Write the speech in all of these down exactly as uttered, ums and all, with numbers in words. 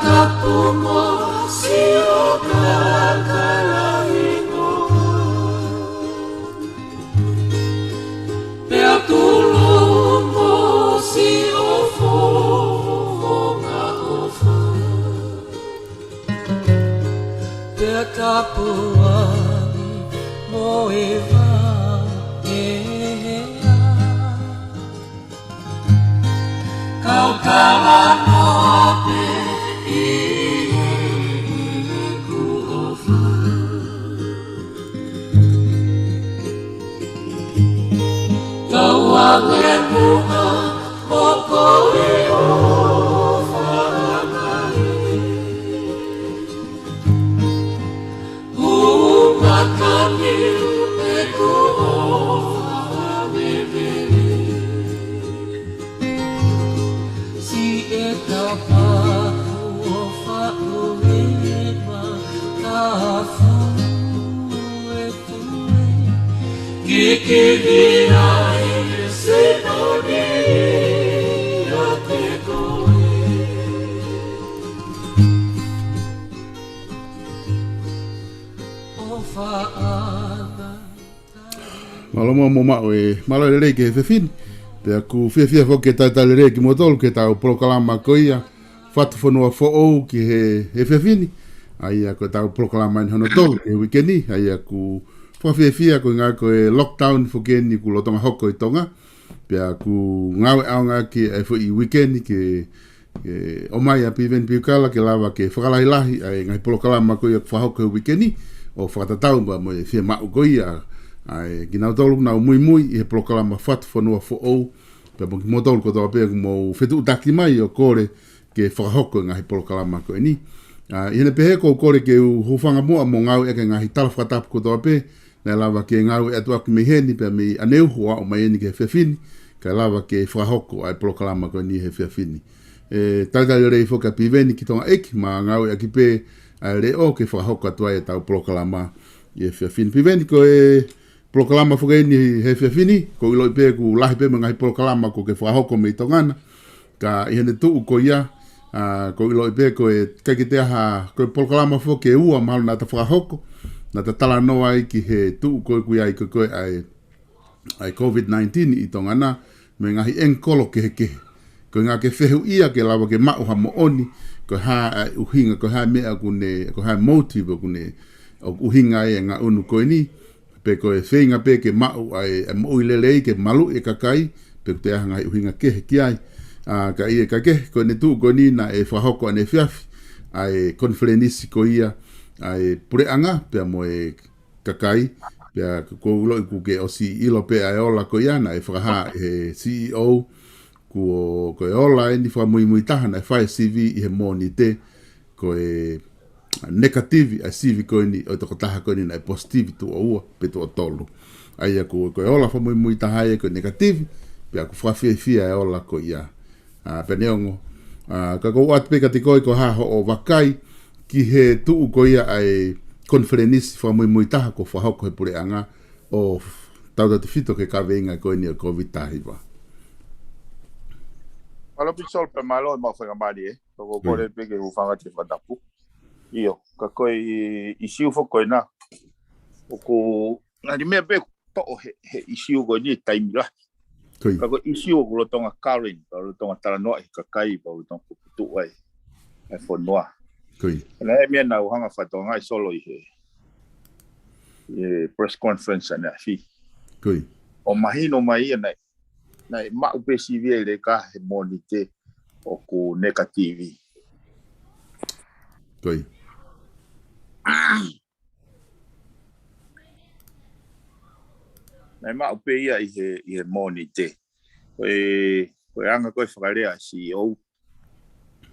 Kapu mo siʻo kakala hingoa. Pea tulu mo siʻo fofonga ʻofa. Pea tapuaki mo e vaʻe. Kau talanoa pē ʻi heʻeku ʻofa. Kau ange muʻa mo koe ʻofa mai. Umakani ʻeku ʻofa veveli. Siʻetapa ʻofa ʻo e makafuefuē. Kikivi ai e sinoni ʻiate koe. Mālō muʻa mo maʻu e mālō e lelei ki he efiafi ni. Pea ʻoku ou fiefia foki ke talitali lelei kimoutolu ki heʻetau polokalama ko ia Fatu Fonua Foʻou ki he efiafi ni. ʻA ia ko ʻetau polokalama eni hono tolu ki he uike ni. ʻA ia ʻoku ou fakafiefia koeʻuhinga ko e lockdown foki eni ʻoku lolotonga hoko ʻi Tonga. Pea ʻoku ngāue ʻaonga ki he foʻi uike ni ke, ke ʻomai ʻa Piveni Piukala ke lava ke fakalahilahi ʻa e ngaahi polokalama ko ia ʻoku fakahoko he uike ni ʻo fakatatau pea mo e fiemaʻu ko ia ʻa e kinautolu ʻoku nau muimui ʻi he polokalama Fatu Fonua Foʻou. Pea mo kimoutolu kotoa pē ʻoku mou fetuʻutaki mai ʻo kole ke fakahoko e ngaahi polokalama ko eni. ʻA, ʻi heʻene pehē ʻoku ou kole ke u hūfanga muʻa mo ngāueʻaki e ngaahi tala fakatapu kotoa pē, naʻe lava ke ngāueʻaki atu mei heni pea mei ʻaneuhu ʻo aʻu mai eni ki he efiafi ni, kae lava ke fakahoko ʻa e polokalama ko eni he efiafi ni. ʻE talitali lelei foki ʻa Piveni ki Tonga ʻEiki, mo ngāueʻaki pē ʻa e leʻo ke fakahoko atu ai ʻetau polokalama ʻi he efiafi ni. Piveni, ko e polokalama foki eni he efiafi ni, ʻoku ou ʻiloʻi pē ʻoku lahi pē mo e ngaahi polokalama ʻoku ke fakahoko mei Tonga na. Ka ʻi heʻene tuʻu ko ia, ʻa, ʻoku ou ʻiloʻi pē ko e ʻikai ke toe ʻi ai ha, ko e polokalama foki ʻe ua mahalo naʻa ta fakahoko, naʻa ta talanoa ai ki he tuʻu ko ē ʻoku ʻi ai ko ē ʻa e, ʻa e COVID nineteen ʻi Tonga na, mo e ngaahi angle kehekehe. Koeʻuhinga ke fehuʻia ke lava ke maʻu ha moʻoni, ko e hā ʻa e ʻuhinga, ko e hā e meʻa ʻoku ne, ko e hā e motive ʻoku ne, ʻoku ʻuhinga ai e ngaʻunu ko eni, pe ko e feinga pē ke maʻu ʻa e, ʻa e moʻui lelei ke maluʻi e kakai, pe ʻoku toe ʻi ai ha ngaahi ʻuhinga kehe ki ai. ʻA, ka ʻi he ʻikai ke, ko ʻene tuʻu ko eni naʻe fakahoko ʻaneefiafi ʻa e konifelenisi ko ia ʻa e puleʻanga, pea mo e kakai, pea ʻoku ou ʻiloʻi ʻoku ke ʻosi ʻilo pē ʻa e ola ko ia, naʻe fakahā ʻe he C E O, kuo, ko e ola eni fakamuimui taha naʻe fai e sivi ʻi he Mōnite, ko e negative ʻa e sivi ko eni ʻo e tokotaha ko eni naʻe positive tuʻo ua pe tuʻo tolu. ʻA ia ko, ko e ola fakamuimui taha ia ko e negative, pea ʻoku fakafiefia e ola ko ia. ʻA, pea neongo, ʻa, ka ʻoku ou ʻoatu pē kiate koe ko e hā hoʻo vakai ki he tuʻu ko ia ʻa e konifelenisi fakamuimui taha kuo fakahoko he puleʻanga ʻo tautautefito ki he kaveinga ko eni ʻo e COVID taha hiva. Mālō Pisitolo pea mālō e maʻu faingamālie ē. Ka ʻoku ou kole pē ke u hūfanga atu he fakatapu. ʻIo, ka ko e ʻisiū foki ko ena. ʻOku ngali meʻa pē ʻoku toʻo he, he ʻisiū ko eni he taimi lahi. Ko ia. Ka ko e ʻisiū ʻoku lolotonga current, ʻoku lolotonga talanoa he kakai, ʻoku lolotonga puputuʻu ai e fonua. Ko ia. Naʻe meʻa naʻa ku hanga fakatokangaʻi Solo ʻi he, ʻi he press conference ʻaneafi. Ko ia. ʻO mahino mai ia naʻe, naʻe maʻu pē sivi ʻe Leka he Mōnite ʻoku negative. Ko ia. Naʻe maʻu pē ia ʻi he, ʻi he Mōnite. Ko e, ko e anga ko e fakalea ʻa e C E O.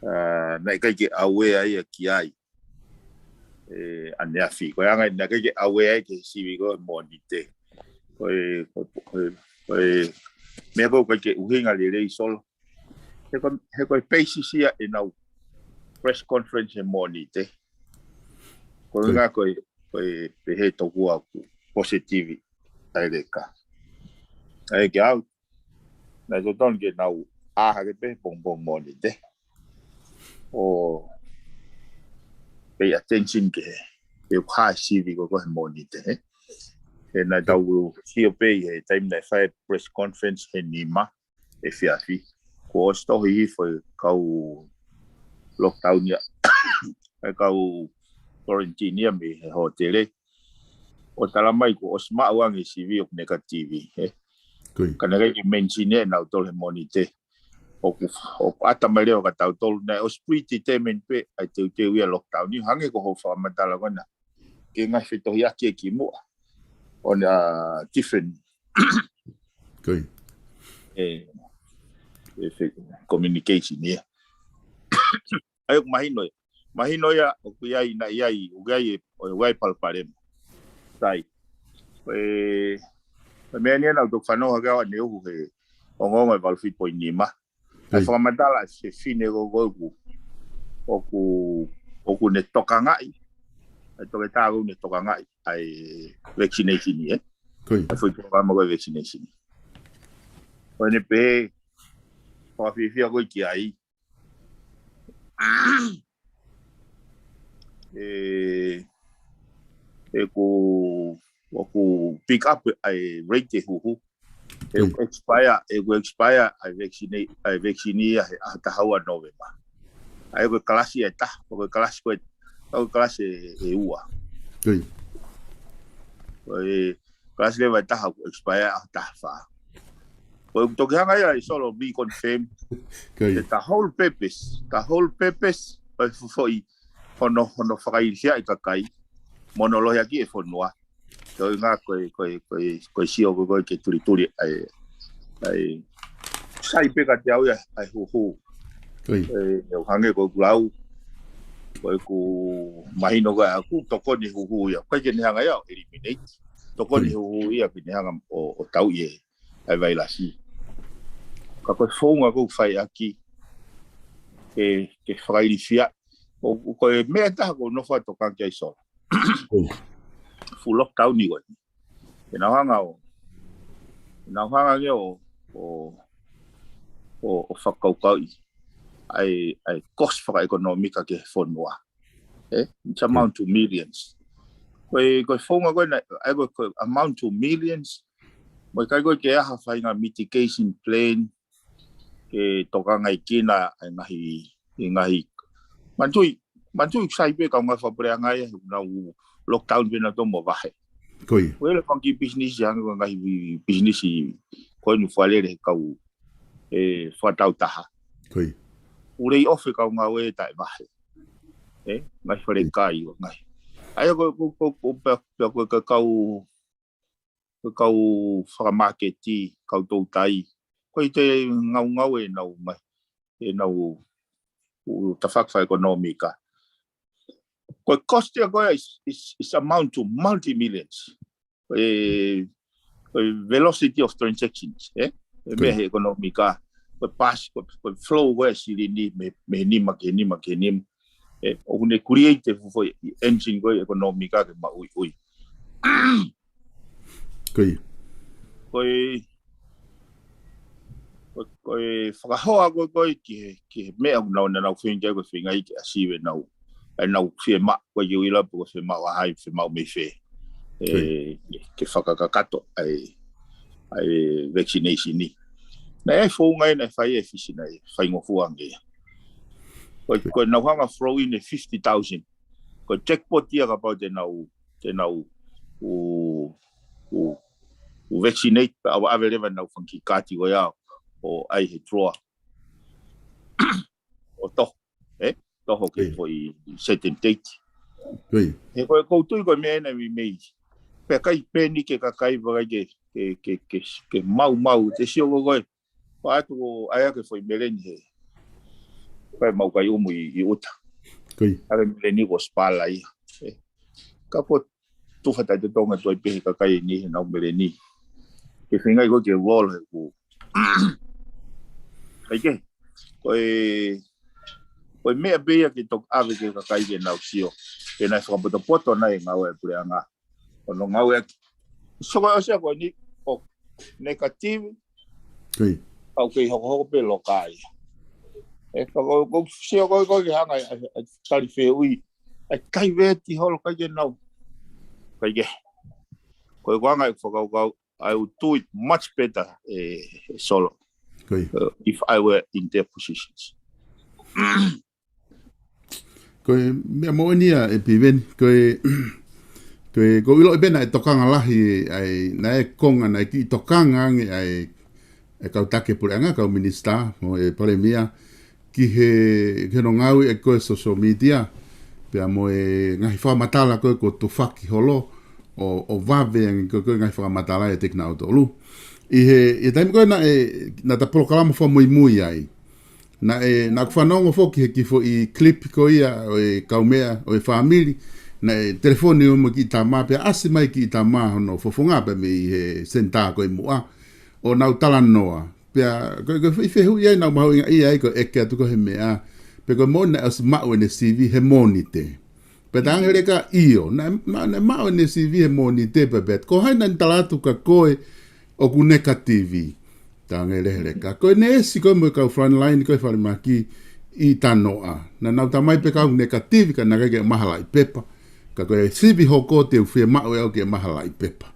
ʻA, naʻe ʻikai ke aware ia ki ai. ʻE, ʻaneafi. Ko e anga naʻe ʻikai ke aware ai ki he sivi ko e Mōnite. Ko e, ko e, ko e, ko e, meʻa ko ē ʻoku ʻikai ke ʻuhinga lelei Solo. He ko, he ko e basis ia ʻenau press conference he Mōnite. Ko e Ko ia. Ngā ko e, ko e pehē tokua ʻoku positive ʻa e Leka. ʻA ia ke au, naʻe totonu ke nau ʻā hake pē pongipongi Mōnite. ʻO pay attention ke he, ke ʻoku hā e sivi ko ē ko ē he Mōnite, ē. He naʻa tau sio pē he taimi naʻe fai e press conference he nima efiafi. Kuo ʻosi tohi hifo e kau lockdown ia, e kau quarantine ia mei he hōtele. ʻO tala mai kuo ʻosi maʻu ange e sivi ʻoku negative, ē. Ka naʻe ʻikai ke mention ʻe nautolu he Mōnite. ʻOku, ʻoku ʻata mai leva kia tautolu naʻe ʻosi predetermine pē ʻa e teuteu ia lockdown ia, hangē ko hoʻo fakamatala ko ena ki he ngaahi fetohiʻaki ʻe kimuʻa. On a different, ʻe, ʻe fe-, communication ia. ʻA ia ʻoku mahino ia. Mahino ia ʻoku ʻi ai, naʻe ʻi ai, ʻoku ʻi ai e, ʻoku ʻi ai e palopalema. Sai. ʻE, ʻe meʻa ni ʻa naʻa ku toki fanongo hake au ʻaneuhu he ongoongo e valu fitu poini nima. ʻA e fakamatala ʻa e fefine ko ē ʻoku, ʻoku, ʻoku ne tokangaʻi. ʻA e toketā ʻoku ne tokangaʻi ʻa e vaccination ē. ʻA e foʻi polokalama ko ē vaccination. Ko ʻene pehē, fakafiefia ko ē ki ai. ʻE, ʻe ʻoku, ʻoku pick up ʻa e rate e huhu. ʻE ʻoku expire, ʻe ʻoku expire ʻa e vaccine, ʻa e vaccine ia he ʻaho taha ua November. ʻA ia ko e kalasi ʻe taha, ko e kalasi ko ē, ko e kalasi ʻe, ʻe ua. Ko e kalasi leva ʻe taha ʻoku expire ʻaho taha fā. Ko e toki hanga ia ʻe Solo reconfirm. The whole purpose, the whole purpose ʻo e foʻi, hono, hono fakailifia e kakai mo hono lohiakiʻi e fonua. Ko e ngaahi, ko e, ko e, ko e, ko e sio ko ē ko ē ke tulituli ʻa e, ʻa e, sai pē kiate au ia ʻa e huhu. ʻE, ʻoku hangē ko ʻeku lau, ko ʻeku mahino ko ē ʻaku, tokoni huhu ia. ʻIkai ke ne hanga ia ʻo eliminate. Tokoni huhu ia ke ne hanga ʻo, ʻo tauʻi e, ʻa e vailasi. Ka ko e founga ʻoku fai ʻaki ke, ke fakailifia. ʻO, ʻo ko e meʻa ʻe taha ʻoku ou nofo ʻo tokanga ki ai Solo. Full lockdown ni ko ē. Ke nau hanga ʻo, ke nau hanga ange ʻo, ʻo, ʻo, ʻo fakakaukauʻi ʻa e, ʻa e cost fakaʻekonōmika ki he fonua. Ē? It's amount to millions. Ko e, ko e founga ko ē naʻe, ʻa e ko e, ko e amount to millions. Mo e ʻikai ko ē ke ʻi ai ha faʻahinga mitigation plan ke tokangaʻi kinaua e ngaahi, e ngaahi. Manatuʻi, manatuʻi sai pē kau ngaahi fakapuleʻanga ia, nau lockdown pē nautolu mo vahe. Ko e lele fanga kiʻi pisinisi, hangē ko e ngaahi pisinisi ko eni ʻoku fakalele he kau, ē, fakatau taha. ʻOku lay off e kau ngāue taʻe vahe. Ē, ngaahi fale kai ʻo ngaahi. ʻA ia ko, ko, ko, ko, pea, pea ko e kau, ko e kau fakamāketi, kau toutai. Ko e te ngaungau ʻenau mai, ʻenau ʻū tafaʻaki fakaʻekonōmika. Ko e cost ia ko ē is, is, is amount to multi-millions. Ko e, ko e velocity of transactions, ē? ʻE meʻa he ʻekonōmika. Ko e pass, ko e, ko e flow ko ē silini mei, mei he nima ki he nima ki he nima. Ē, ʻoku ne create e fuʻu foʻi engine ko ē ʻekonōmika ke maʻuiʻui. Ko e, ko e, ko e fakahoa ko ē, ko ē ki he, ki he meʻa ʻoku nau, nau feinga, ko e feinga ke ʻasi ʻenau, ʻenau fiemaʻu, ko e ui lahi pe ko e fiemaʻu ʻa hai, fiemaʻu mei fē. Ē, ke fakakakato ʻa e, ʻa e vaccination ni. Naʻe ʻi ai e founga ia naʻe fai ʻe Fisi naʻe faingofua ange ia. Ko e, ko e nau hanga throw in e fifty thousand. Ko e jackpot ia kapau te nau, te nau ʻū, ʻū, ʻū vaccinate, pea ʻave, ʻave leva ʻenau fanga kiʻi kaati ko ia ʻo ʻai he draw. ʻO toho, ē? Toho ki he foʻi certain date. He ko e ʻoku ou tui ko e meʻa ena meimei. Pea ʻikai pēniki e kakai, pea ʻikai ke, ke, ke, ke, ke maumau, te sio ko ē ko ē. Pea ʻoatu ʻo ʻai ʻaki e foʻi meleni he. Ko e mau kai umu ʻi, ʻi ʻuta. ʻA e meleni ko e spala ia. Ē. Ka ko e tufa taʻetotonga tuai pē he kakai ni he nau meleni. Ke feinga ko ē ke roll he ʻū. ʻIkai ke. Ko e, ko e meʻa pē ia ke toki ʻave ki he kakai ke nau sio. Ke nau fakapotopoto ʻenau ngāue ʻa e puleʻanga. ʻO nau ngāueʻaki. So ko e ʻosi ko eni ʻoku negative. ʻOku kei hokohoko pē loka ia. Ē, ka ko, ko sio ko ē ko ē ke hanga ʻa, ʻa, ʻa tali fehuʻi. ʻai taiveti holo, ʻikai ke nau. ʻIkai ke. Ko e anga ʻeku fakakaukau, I would do it much better, eh, Solo. Ko ia. Uh, if I were in their positions. Ko e meʻa moʻoni ia ʻe Piveni, ko e, ko e, ʻoku ou ʻilo pē naʻe tokanga lahi ai, naʻe konga, naʻe kiʻi tokanga ange ai, ʻe kau taki puleʻanga, kau minisitā, mo e palēmia, ki he, ki hono ngāue ʻa e ko e social media, pea mo e ngaahi fakamatala ko ē kuo tufaki holo, ʻo, ʻo vave ange ko e, ko e ngaahi fakamatala ʻe teki nautolu. ʻI he, ʻi he taimi ko ē naʻe, naʻa ta polokalama fakamuimui ai. Naʻe, naʻa ku fanongo foki he kiʻi foʻi clip ko ia ʻo e kaumeʻa, ʻo e fāmili, naʻe telefoni ʻo mo e kiʻi tama, pea ʻasi mai kiʻi tama hono fofonga pea mei he senitā ko ē muʻa, ʻo nau talanoa. Pea, ko, ko e foʻi fehuʻi ia naʻa ku mahuʻingaʻia ai ko e ʻeke atu ko ē he meʻa, pe ko e moʻoni naʻe ʻosi maʻu ʻene sivi he Mōnite. Pea talaange ʻe Leka ʻio, naʻe, naʻe, naʻe maʻu ʻene sivi he Mōnite pea pehē, ko hai naʻa ne tala atu kia koe ʻoku negative? Talaange ʻe Leka, ko e neesi ko ē mo e kau frontline ko ē falemahaki ʻi Tanoa. Naʻa nau talamai pē ʻoku negative ka naʻe ʻikai ke maʻu ha lauʻi pepa. Ka ko e sivi hoko te u fiemaʻu ʻe au ke maʻu ha lauʻi pepa.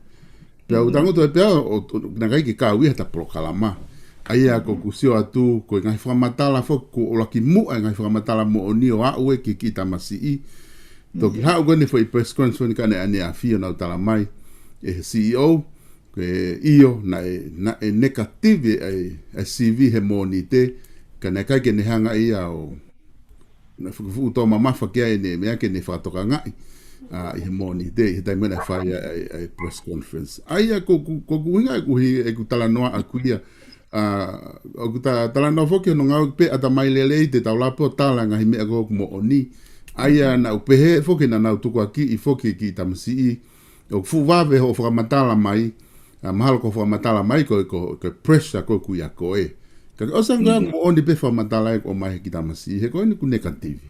Pea u tangutu ai pea ʻo, ʻo, naʻe ʻikai ke kau ia he ta polokalama. ʻA ia ko ʻeku sio atu, ko e ngaahi fakamatala foki, ko e ʻuluaki muʻa e ngaahi fakamatala moʻoni ʻo aʻu ē ki he kiʻi tamasiʻi. Toki haʻu ko eni foʻi press conference ka naʻe ʻaneafi ʻo nau talamai ʻe he C E O, ko e ʻio, naʻe, naʻe negative ʻa e, ʻa e sivi he Mōnite, ka naʻe ʻikai ke ne hanga ia ʻo, naʻe fuku fuʻu tō mamafa ki ai ʻene meʻa ke ne fakatokangaʻi, ʻa, ʻi he Mōnite, ʻi he taimi naʻe fai ai, ai, ai press conference. ʻA ia ko, ko, ko ʻeku ʻuhinga ʻeku hi, ʻeku talanoa ʻaku ia, ʻa, ʻoku ta, talanoa foki hono ngāue pē ʻatamai lelei te tau lava pē ʻo tala ngaahi meʻa ko ē ʻoku moʻoni. ʻA ia naʻa ku pehē foki naʻa nau tukuakiʻi foki kiʻi tamasiʻi, ʻoku fuʻu vave hoʻo fakamatala mai, ʻa, mahalo ko e fakamatala mai ko, ko, ko e pressure ko ē ʻoku ʻiate koe. Ka ke ʻosi ange ʻoku moʻoni pē fakamatala ē ʻoku ʻomai he kiʻi tamasiʻi, he ko eni ʻoku negative.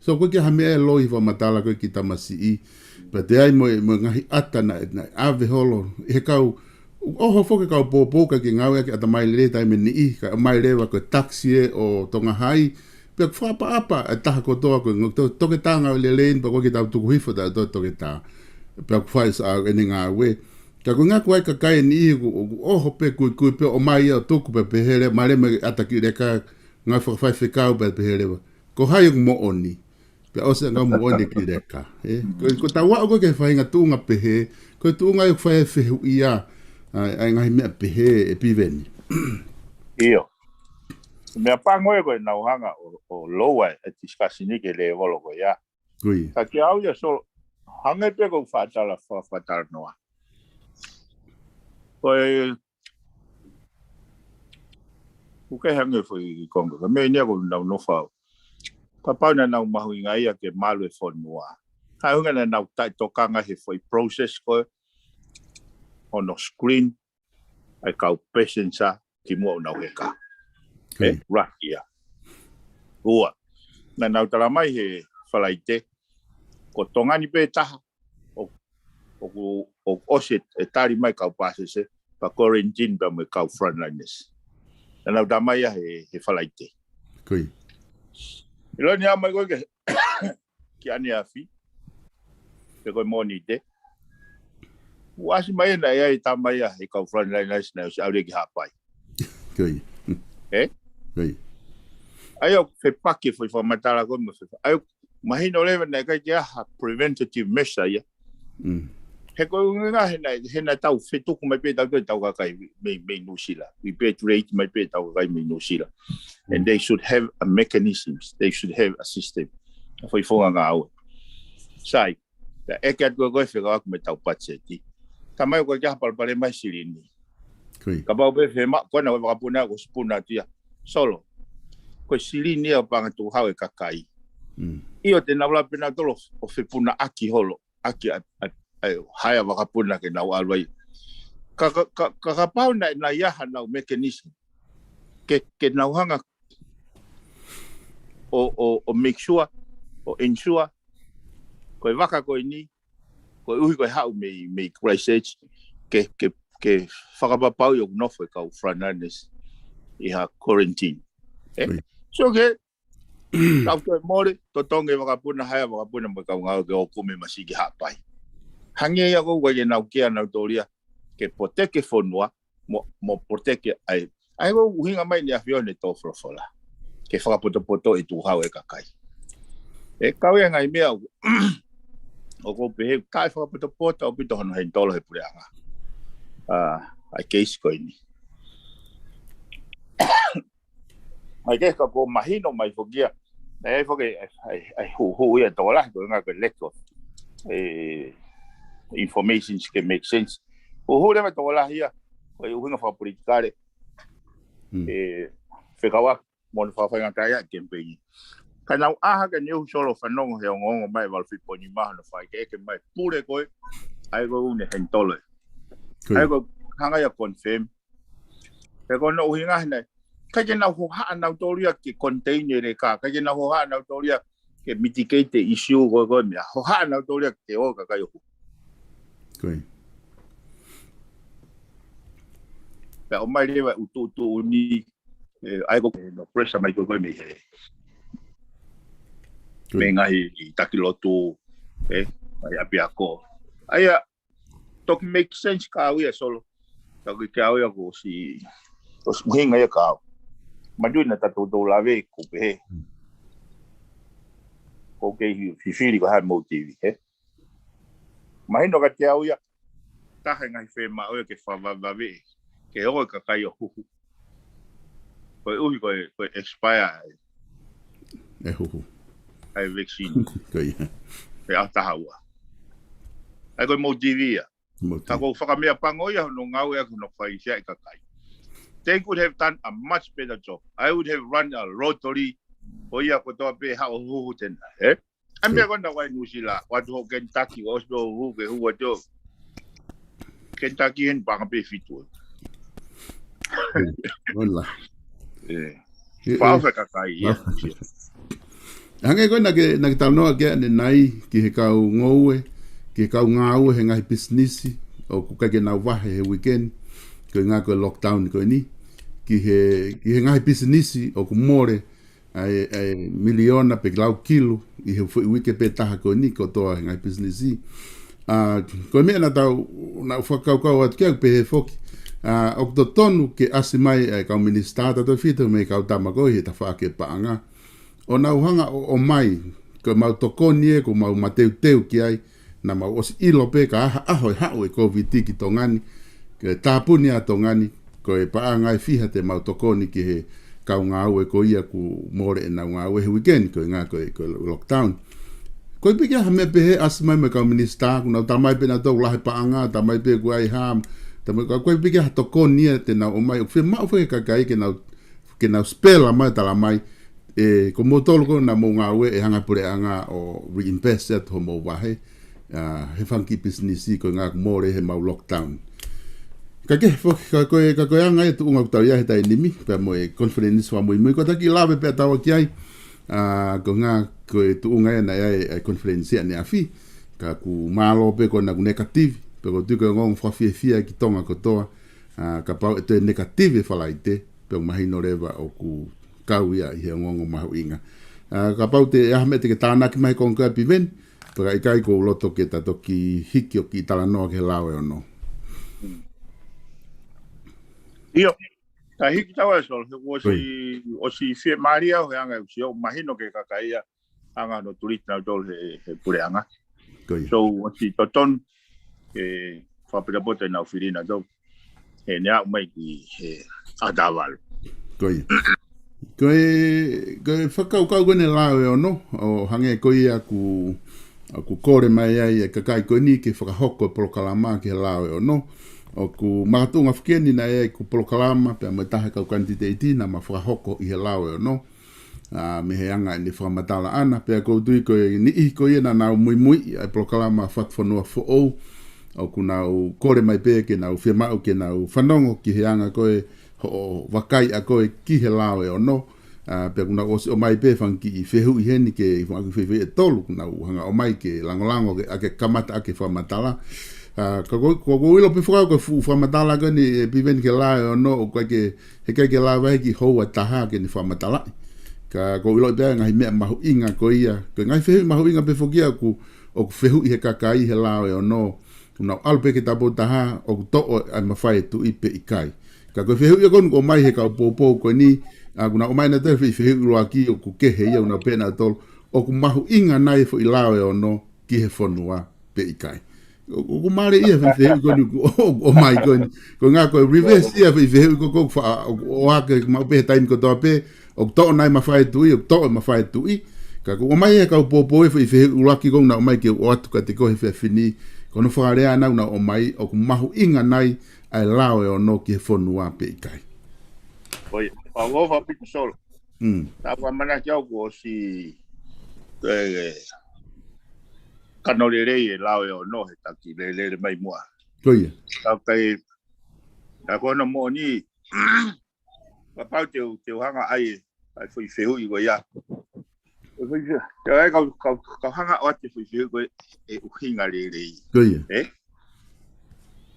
So ʻoku ʻikai ke ʻi ai ha meʻa ʻe loi fakamatala ko ē kiʻi tamasiʻi, pea toe ʻi ai mo e, mo e ngaahi ʻata naʻe, naʻe ʻave holo, he kau, ʻoho foki kau poupou ka ke ngāueʻaki ʻatamai lelei taimi ʻe niʻihi, ka ʻomai leva ko e taxi ē ʻo Tonga Hai, pea ʻoku fakaʻapaʻapa e taha kotoa ko e ngaahi to-, toketā ngāue lelei, pea ʻoku ʻikai ke tau tuku hifo ʻa e toketā. Pea ʻoku fai ʻa ʻene ngāue. Ka ko e ngaahi ko e kakai ʻe niʻihi ʻoku, ʻoku ʻoho pē kuikui pē ʻomai ia ʻo tuku pea pehē leva, mālō e ʻata kia Leka, ngaahi fakafaifekau pea pehē leva, ko hai ʻoku moʻoni? Pea ʻosi ange ʻoku moʻoni kia Leka. Ē? Ko, ko ʻetau aʻu ko ē ki he faʻahinga tuʻunga pehē, ko e tuʻunga ʻoku fai ai e fehuʻi ia, ʻa, ʻa e ngaahi meʻa pehē ʻe Piveni. ʻIo. Meʻa pango ē ko ʻenau hanga ʻo, ʻo lower e discussion ki he lēvolo ko ia. Ko ia. Ka kiate au ia Solo, hangē pē ko e fakatala, fa-, fakatalanoa. Ko e, ʻoku ʻikai hangē foʻi konga, ka meʻa eni ia ʻoku nau nofo ai. Kapau naʻa nau mahuʻingaʻia ke malu e fonua, ʻa e ʻuhinga naʻa nau taʻetokanga he foʻi process ko ē hono screen ʻa e kau passenger kimuʻa ʻenau heka. Ko ia. Ē, ʻuluaki ia. Ua. Naʻa nau talamai he Falaite, ko Tonga ni pē taha ʻoku, ʻoku, ʻoku ʻosi e tali mai kau passenger, pea quarantine pea mo e kau frontliners. Naʻa nau talamai ia he, he Falaite. Ko ia. ʻIlo ni ʻomai ko ē ke, ki ʻaneafi, pe ko e Mōnite. ʻOku ʻasi mai ena ia e tama ia he kau frontliners naʻe ʻosi ʻalu ki Haʻapai. Ko ia. Ē? Ko ia. ʻA ia ʻoku fepaki e foʻi fakamatala ko ē mo e fefa-, ʻa ia ʻoku mahino leva naʻe ʻikai ke ʻi ai ha preventative measure ia. Mm. He ko e ʻuhinga he naʻe, he naʻa tau fetuku mai pē tau, tau kakai mei, mei Nuʻusila. Repatriate mai pē tau kakai mei Nuʻusila. And they should have a mechanisms. They should have a system. ʻA e foʻi founga ngāue. Sai, pea ʻeke atu ko ē fekauʻaki mo ʻetau patiseti. Talamai ʻoku ʻikai ke ʻi ai ha palopalema he silini. Ko ia. Kapau pē fiemaʻu, ko ena ko e vakapuna, ko e sipuna atu ia. Solo. Ko e silini ia ʻoku paʻanga tukuhau e kakai. Mm. ʻIo te nau lava pē nautolu ʻo fepunaʻaki holo ʻaki ʻa, ʻa, ʻa e hire vakapuna ke nau ʻalu ai. Ka, ka, ka, ka, kapau naʻe, naʻe ʻi ai haʻanau mechanism ke, ke nau hanga ʻo, ʻo, ʻo make sure, ʻo ensure, ko e vaka ko eni, koeʻuhi ko e haʻu mei, mei Christchurch, ke, ke, ke fakapapauʻi ʻoku nofo e kau frontliners ʻi ha quarantine. Ē? Ko ia. So ke, Kau toe mole, totongi e vakapuna, hae vakapuna mo e kau ngāue ke ō kumi masiʻi ki Haʻapai. Hangē ia ko ē ʻoku ʻikai ke nau kea nautolu ia ke protect e fonua, mo, mo protect ʻa e, ʻa e ʻuhinga mai ʻEne ʻAfio ʻene tō folofola ke fakapotopoto e tuʻu hau e kakai. ʻE kau ia ngaahi meʻa ʻoku, ʻoku ou pehē ʻoku taʻefakapotopoto ʻaupito hono handle he puleʻanga ʻa, ʻa e keisi ko eni. ʻA ia ke ka ko mahino mai foki ia. Naʻe ʻi ai foki ʻa e, ʻa e, ʻa e huʻuhuʻu ia tokolahi ko e ʻuhinga ko e lack of, eh, information ke make sense. Huʻuhuʻu leva tokolahi ia, ko e ʻuhinga fakapolitikale. Mm. Eh, fekauʻaki mo hono fakafaingataʻaʻia e kemipeini. Ka nau ʻā hake ʻa Niuhi Solo fanongo he ongoongo mai valu fitu poini nima hono fai ke ʻeke mai pule ko ē, ʻa ia ko ʻene handle. Ko ia. ʻA ia ko e hanga ia confirm. He ko hono ʻuhinga hena, ʻikai ke nau hohaʻa nautolu ia ke contain e leka, ʻikai ke nau hohaʻa nautolu ia ke mitigate e issue ko ē ko e meʻa, hohaʻa nautolu ia ke ō e kakai ʻo huhu. Ko ia. Pea ʻomai leva e ʻutuʻutuʻuni, eh, ʻa ia ko e no pressure mai ko ē ko e mei he, ko ia, mei he ngaahi taki lotu, eh, ngaahi ʻapiako. ʻA ia, toki make sense kia au ia Solo. Toki kia au ia kuo ʻosi, ʻosi ʻuhinga ia kia au. Manatuʻi naʻa tau toutou lave ʻoku pehē. Mm. ʻOku ou kei fifili ko e hā e motive, he? Mahino kiate au ia, taha e ngaahi fiemaʻu ia ke fakavavevave, ke ō e kakai ʻo huhu. Koeʻuhi ko e, ko e expire e, e huhu, ʻa e vaccine. Ko ia. He ʻaho taha ua. ʻA ia ko e motive ia. Motive. Ka ʻoku ou fakameʻapango ia hono ngāue ʻaki hono fai sia e kakai. They could have done a much better job. I would have run a lottery. Ko ia kotoa pē haʻu ʻo huhu tena, eh? ʻA e meʻa ko ena ʻoku ʻi Nuʻusila, ʻoatu hoʻo Kentucky, ʻosi pē ʻo huhu ke huhu atu. Kentucky heni paʻanga pē fitu. Ola. Eh. Eh, pau eh, fakakai ia. Hangē ko ē naʻa ke, naʻa ke talanoa ki ai ʻanenai, ki he kau ngoue, ki he kau ngāue he ngaahi pisinisi ʻoku ʻikai ke nau vahe he weekend, ko e ʻuhinga ko e lockdown ko eni, ki he, ki he ngaahi pisinisi ʻoku mole ʻa e, ʻa e miliona pe lau kilu ʻi he foʻi uike pē taha ko eni kotoa he ngaahi pisinisi. ʻA, ko e meʻa naʻa tau, naʻa ku fakakaukau atu ki ai ʻoku pehē foki, ʻa, ʻoku totonu ke ʻasi mai ʻa e kau minisitā tautefito mei he kau tama ko ē he tafaʻaki e paʻanga ʻo nau hanga ʻo, ʻomai, ko ʻemau tokoni ē, ko ʻemau mateuteu ki ai, naʻa mau ʻosi ʻilo pē ka ʻaho, ʻaho ʻe haʻu e Covid ki Tonga ni, ke tāpuni ʻa Tonga ni, ko e paʻanga ʻe fiha te mau tokoni ki he kau ngāue ko ia ʻoku mole ʻenau ngāue he weekend, ko e ʻuhinga ko e, ko e lockdown. ʻOku ʻikai pē ke ʻi ai ha meʻa pehē ʻasi mai mei he kau minisitā, ʻoku nau tā mai pē nautolu lahi paʻanga, tā mai pē ʻoku ʻi ai ha, tā mai, ʻoku ʻikai pē ke ʻi ai ha tokoni ia te nau ʻomai, ʻoku fiemaʻu foki e kakai ke nau ke nau spela mai, tala mai, ʻe, ko moutolu ko ē naʻa mou ngāue ʻe hanga puleʻanga ʻo reimburse atu hoʻomou vahe, ʻa, he fanga kiʻi pisinisi ko e ʻuhinga ʻoku mole heʻemau lockdown. Ka ke foki, ka ko e, ka ko e anga e tuʻunga ʻoku tau ʻi ai he taimi ni, pea mo e conference fakamuimui, ko e taki lave pē ʻa taua ki ai, ʻa, ko e ʻuhinga ko e tuʻunga ia naʻe ʻi ai e conference ʻaneafi, ka ʻoku mālō pē ko ena ʻoku negative, pea ʻoku ou tui ko e ongoongo fakafiefia ki Tonga kotoa, ʻa, kapau ʻe toe negative e Falaite, pea ʻoku mahino leva ʻoku kau ia ʻi he ongoongo mahuʻinga. ʻA, kapau te ʻi ai ha meʻa te ke tānaki mai he konga ko ē ʻa Piveni, pea ka ʻikai ʻoku ou loto ke ta toki hiki ʻo kiʻi talanoa ki he lao ʻe ono. ʻIo, ta hiki taua ē Solo, he ʻoku ʻosi, ʻosi fiemālie au he anga ʻoku ʻosi mahino ki he kakai ia, anga hono tulita nautolu he, he puleʻanga. Ko ia. So, ʻosi totonu ke fakapotopoto ʻenau fili nautolu heʻene aʻu mai ki he ʻaho taha valu. Ko ia. Ko e, ko e fakakaukau ko eni lao ʻe ono, ʻo hangē ko ia ʻoku, ʻoku kole mai ai e kakai ko eni ke fakahoko e polokalama ki he lao ʻe ono. ʻOku makatuʻunga foki eni naʻe ʻi ai ʻeku polokalama, pea mo e taha e kau kanititeiti naʻa ma fakahoko ʻi he lao ʻe ono. ʻA, mei he anga ʻene fakamatala ʻana, pea ʻoku ou tui ko e niʻihi ko ia naʻa nau muimui ʻa e polokalama Fatufonua Foʻou, ʻoku nau kole mai pē ke nau fiemaʻu ke nau fanongo ki he anga ko ē hoʻo vakai ʻa koe ki he lao ʻe ono, ʻa, pea ʻoku nau ʻosi ʻomai pē fanga kiʻi fehuʻi heni ke fanga kiʻi fehuʻi ʻe tolu, ʻoku nau hanga ʻomai ke langolango ke, ʻa ke kamata ʻa ke fakamatala. ʻA, ka ʻoku, ʻoku ou ʻilo pē fakau ko e fuʻu fakamatala ko eni ʻe Piveni ki he lao ʻe ono, ʻoku ʻikai ke, heʻikai ke lava hiki houa ʻe taha ke ne fakamatalaʻi. Ka ʻoku ou ʻiloʻi pē ʻa e ngaahi meʻa mahuʻinga ko ia. Ko e ngaahi fehuʻi mahuʻinga pē foki ia ʻoku, ʻoku fehuʻi he kakai he lao ʻe ono. ʻOku nau ʻalu pē ki he taupotu taha, ʻoku toʻo ʻa e mafai ʻo e tuʻi pe ʻikai. Ka ko e fehuʻi ia ko eni ʻoku ʻomai he kau poupou ko eni, ʻa, ʻoku nau ʻomai nautolu e foʻi fehuʻi ʻuluaki ʻoku kehe ia, ʻoku nau pehē nautolu, ʻoku mahuʻinga nai e foʻi lao ʻe ono ki he fonua pe ʻikai. ʻO, ʻoku mālie ia e foʻi fehuʻi ko eni ʻoku, ʻo, ʻomai ko eni. Ko e ʻuhinga ko e reverse ia e foʻi fehuʻi ko, ko, fa-, ʻo, ʻoku ʻohake maʻu pē he taimi kotoa pē, ʻoku toʻo nai e mafai ʻo e tuʻi, ʻoku toʻo e mafai ʻo e tuʻi. Ka ʻoku ʻomai ia he kau poupou e foʻi fehuʻi ʻuluaki ʻoku nau ʻomai ke u ʻoatu kiate koe he efiafi ni. Ko hono fakalea naʻa nau ʻomai, ʻoku mahuʻinga nai ʻa e lao ʻe ono ki he fonua pe ʻikai. ʻOi, ʻofa ʻaupito Solo. Mm. Tau ʻamanaki au kuo ʻosi, e, kano lelei e lao ʻe ono he taki lelei mai muʻa. Ko ia. Tau kai, ka ko hono moʻoni, kapau te u, te u hanga ʻai, ʻai e foʻi fehuʻi ko ia. E foʻi fehuʻi, te u ʻai kau, kau, kau hanga ʻo ʻoatu e foʻi fehuʻi ko e, e ʻuhinga lelei. Ko ia. E?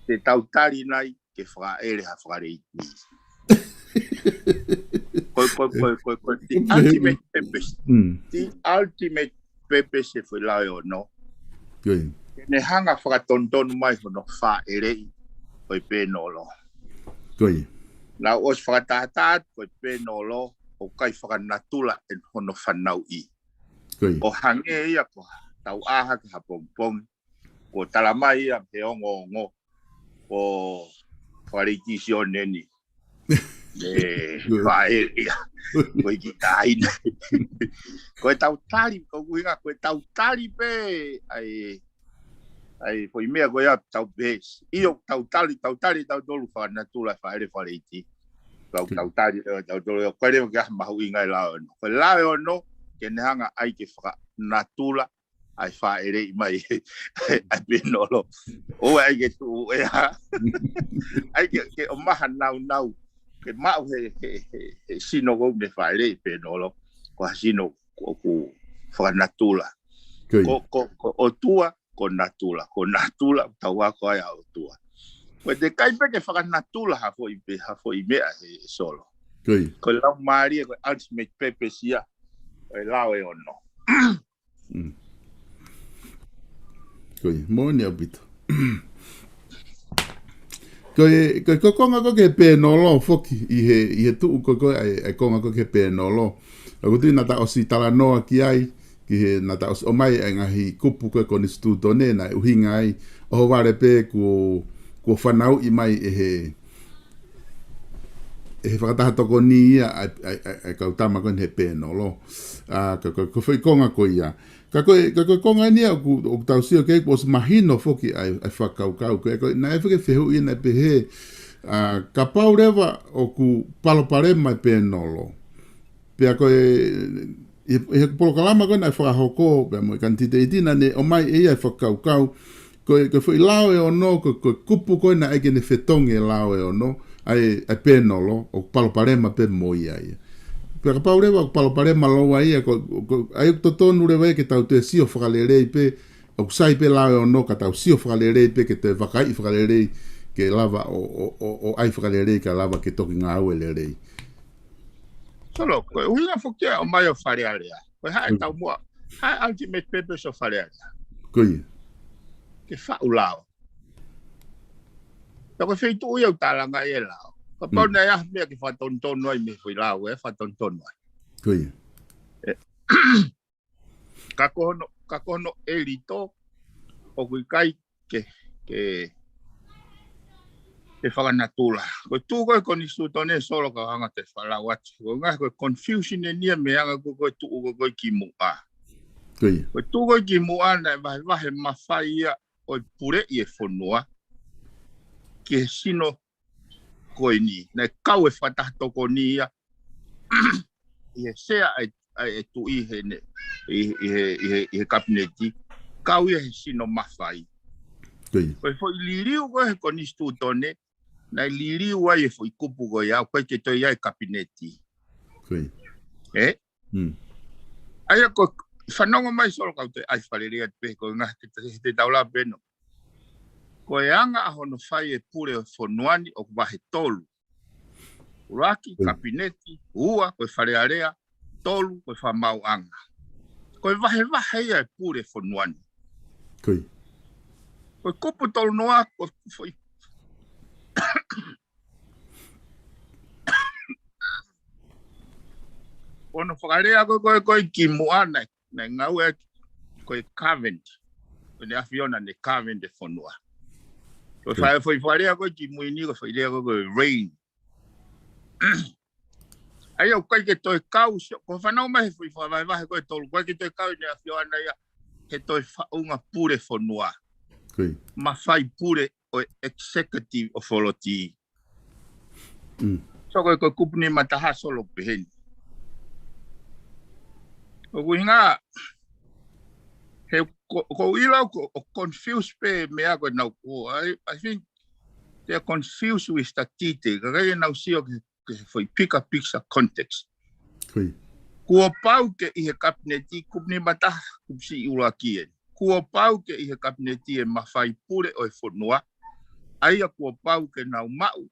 Te tau tali nai ke fakaʻele ha fakaleiti. Ko, ko, ko, ko, ko, the ultimate purpose. Mm. The ultimate purpose e foʻi lao ʻe ono. Ko ia. Ke ne hanga fakatonutonu mai hono fāʻeleʻi ʻo e pēnolo. Ko ia. Naʻa ku ʻosi fakatātā atu ko e pēnolo ʻoku ʻikai fakanatula ʻe hono fanauʻi. Ko ia. ʻO hangē ia ko ʻetau ʻā hake ha pongipongi, kuo tala mai ia he ongoongo ko e fakaleiti Sione ni. ʻE, fāʻele ia. Ko e kiʻi taʻahine. Ko ʻetau tali, ko e ʻuhinga, ko ʻetau tali pē ʻa e, ʻa e foʻi meʻa ko ia ʻoku tau pehē. ʻIo, tau tali, tau tali, tautolu fakanatula e fāʻele fakaleiti. Tau, tau tali, tautolu, ko e leva ke ʻai mahuʻinga e lao ʻe ono. Ko e lao ʻe ono, ke ne hanga ʻai ke fakanatula ʻa e fāʻeleʻi mai ʻa e pēnolo. ʻOua ʻai ke tuʻu ʻe hā. ʻAi ke, ke ʻomai ha naunau. Ke maʻu he, he, he, he sino ko ē ne fāʻeleʻi pēnolo. Ko ha sino ʻoku fakanatula. Ko ia. Ko, ko, ko ʻOtua, ko natula. Ko natula, tau ako ai ʻa ʻOtua. Ko e teʻeki ai pē ke fakanatula ha foʻi pē, ha foʻi meʻa he Solo. Ko ia. Ko e laumālie, ko e ultimate purpose ia. Ko e lao ʻe ono. Mm. Ko ia, moʻoni ʻaupito. Ko e, ko e, ko e konga ko ē ki he pēnolo foki, ʻi he, ʻi he tuʻu ko ē ko ē ʻa e, ʻa e konga ko ē ki he pēnolo. ʻOku ou tui naʻa ta ʻosi talanoa ki ai, ki he naʻa ta ʻosi ʻomai ʻa e ngaahi kupu ko ē konisitūtone naʻe ʻuhinga ai, ʻohovale pē kuo, kuo fanauʻi mai ʻe he, ʻe he fakataha tokoni ia ʻa e, ʻa e, ʻa e, ʻa e kau tama ko eni he pēnolo. ʻA, ka, ka, ko e foʻi konga ko ia. Ka ko e, ka ko e konga eni ia ʻoku, ʻoku tau sio ki ai kuo ʻosi mahino foki ʻa e, ʻa e fakakaukau ko ē, ko e, naʻe fai e fehuʻi naʻe pehē, ʻa, kapau leva ʻoku palopalema e pēnolo. Pea ko e, ʻi, ʻi he polokalama ko ē naʻe fakahoko, pea mo e kanititeiti naʻa ne ʻomai ʻe ia e fakakaukau, ko e, ko e foʻi lao ʻe ono, ko e, ko e kupu ko ē naʻe ʻai ke ne fetongi e lao ʻe ono, ʻa e, ʻa e pēnolo, ʻoku palopalema pē mo ia ia. Pea kapau leva ʻoku palopalema lōua ia, ko, ko, ʻa ia ʻoku totonu leva ia ke tau toe sio fakalelei pē, ʻoku sai pē lao ʻe ono, ka tau sio fakalelei pē, ke toe vakaiʻi fakalelei, ke lava ʻo, ʻo, ʻo, ʻo ʻai fakalelei, ka lava ke toki ngāue lelei. Solo, ko e ʻuhinga foki ia ʻomai ʻo Fale Alea. Ko e hā e taumuʻa, hā e ultimate purpose ʻo Fale Alea. Ko ia. Ke faʻu lao. Pea ko e feituʻu ia ʻoku tālanga ai e lao. Kapau naʻe ʻi ai ha meʻa ke fakatonutonu ai mei he foʻi lao, ʻe fakatonutonu ai. Ko ia. Ka ko hono, ka ko hono ʻelito, ʻoku ʻikai ke, ke, ke fakanatula. Ko e tuʻu ko ē konisitūtone Solo ka hanga te falau atu. Ko e ʻuhinga ko e confusion eni ia mei he anga ko ē ko e tuʻu ko ē ko ē ki muʻa. Ko ia. Ko e tuʻu ko ē ki muʻa naʻe vahevahe mafai ia ʻo e puleʻi e fonua ki he sino ko eni. Naʻe kau e fakataha tokoni ia ʻi he sea ʻa e, ʻa e tuʻi he ne, ʻi, ʻi he, ʻi he, ʻi he kapineti, kau ia he sino mafai. Ko ia. Ko e foʻi liliu ko ē he konisitūtone, naʻe liliu ai e foʻi kupu ko ia, ʻoku ʻikai ke toe ʻi ai e kapineti. Ko ia. Ē? Mm. ʻA ia ko e fanongo mai Solo kau toe ʻai fakalelei atu pē ko e ʻuhinga te, te, te tau lave pē ʻo. Ko e anga ʻa hono fai e pule ʻo e fonua ni ʻoku vahe tolu. ʻUluaki, kapineti, ua, ko e Fale Alea, tolu ko e fakamaauʻanga. Ko e vahevahe ia e pule fonua ni. Ko ia. Ko e kupu tolu noa, ko e foʻi ʻoku ou fakalea ko e, ko e, ko e kimuʻa naʻe, naʻe ngāueʻaki ko e governed. Ko ʻEne ʻAfio naʻá ne governed e fonua. Ko e fai, foʻi fakalea ko e kimui ni, ko e foʻi lea ko e, ko e reign. ʻA ia ʻoku ʻikai ke toe kau, sio, ko e fanongo mai he foʻi fakavahevahe ko e tolu, ʻoku ʻikai ke toe kau ʻEne ʻAfio ʻaʻana ia he toe faʻunga pule fonua. Ko ia. Mafai pule ʻo e executive authority. Mm. So ko e, ko e kupu nimataha Solo pehē ni. ʻOku ʻuhinga, he ko, ʻoku ou ʻilo ʻoku, ʻoku confuse pē meʻa ko ē naʻa ku, I, I think they're confused with the detail. Ka ʻikai ke nau sio ki he, ki he foʻi bigger picture context. Ko ia. Kuo pau ke ʻi he kapineti, kupu nimataha, kupu siʻi ʻuluaki eni. Kuo pau ke ʻi he kapineti e mafai pule ʻo e fonua, ʻa ia kuo pau ke nau maʻu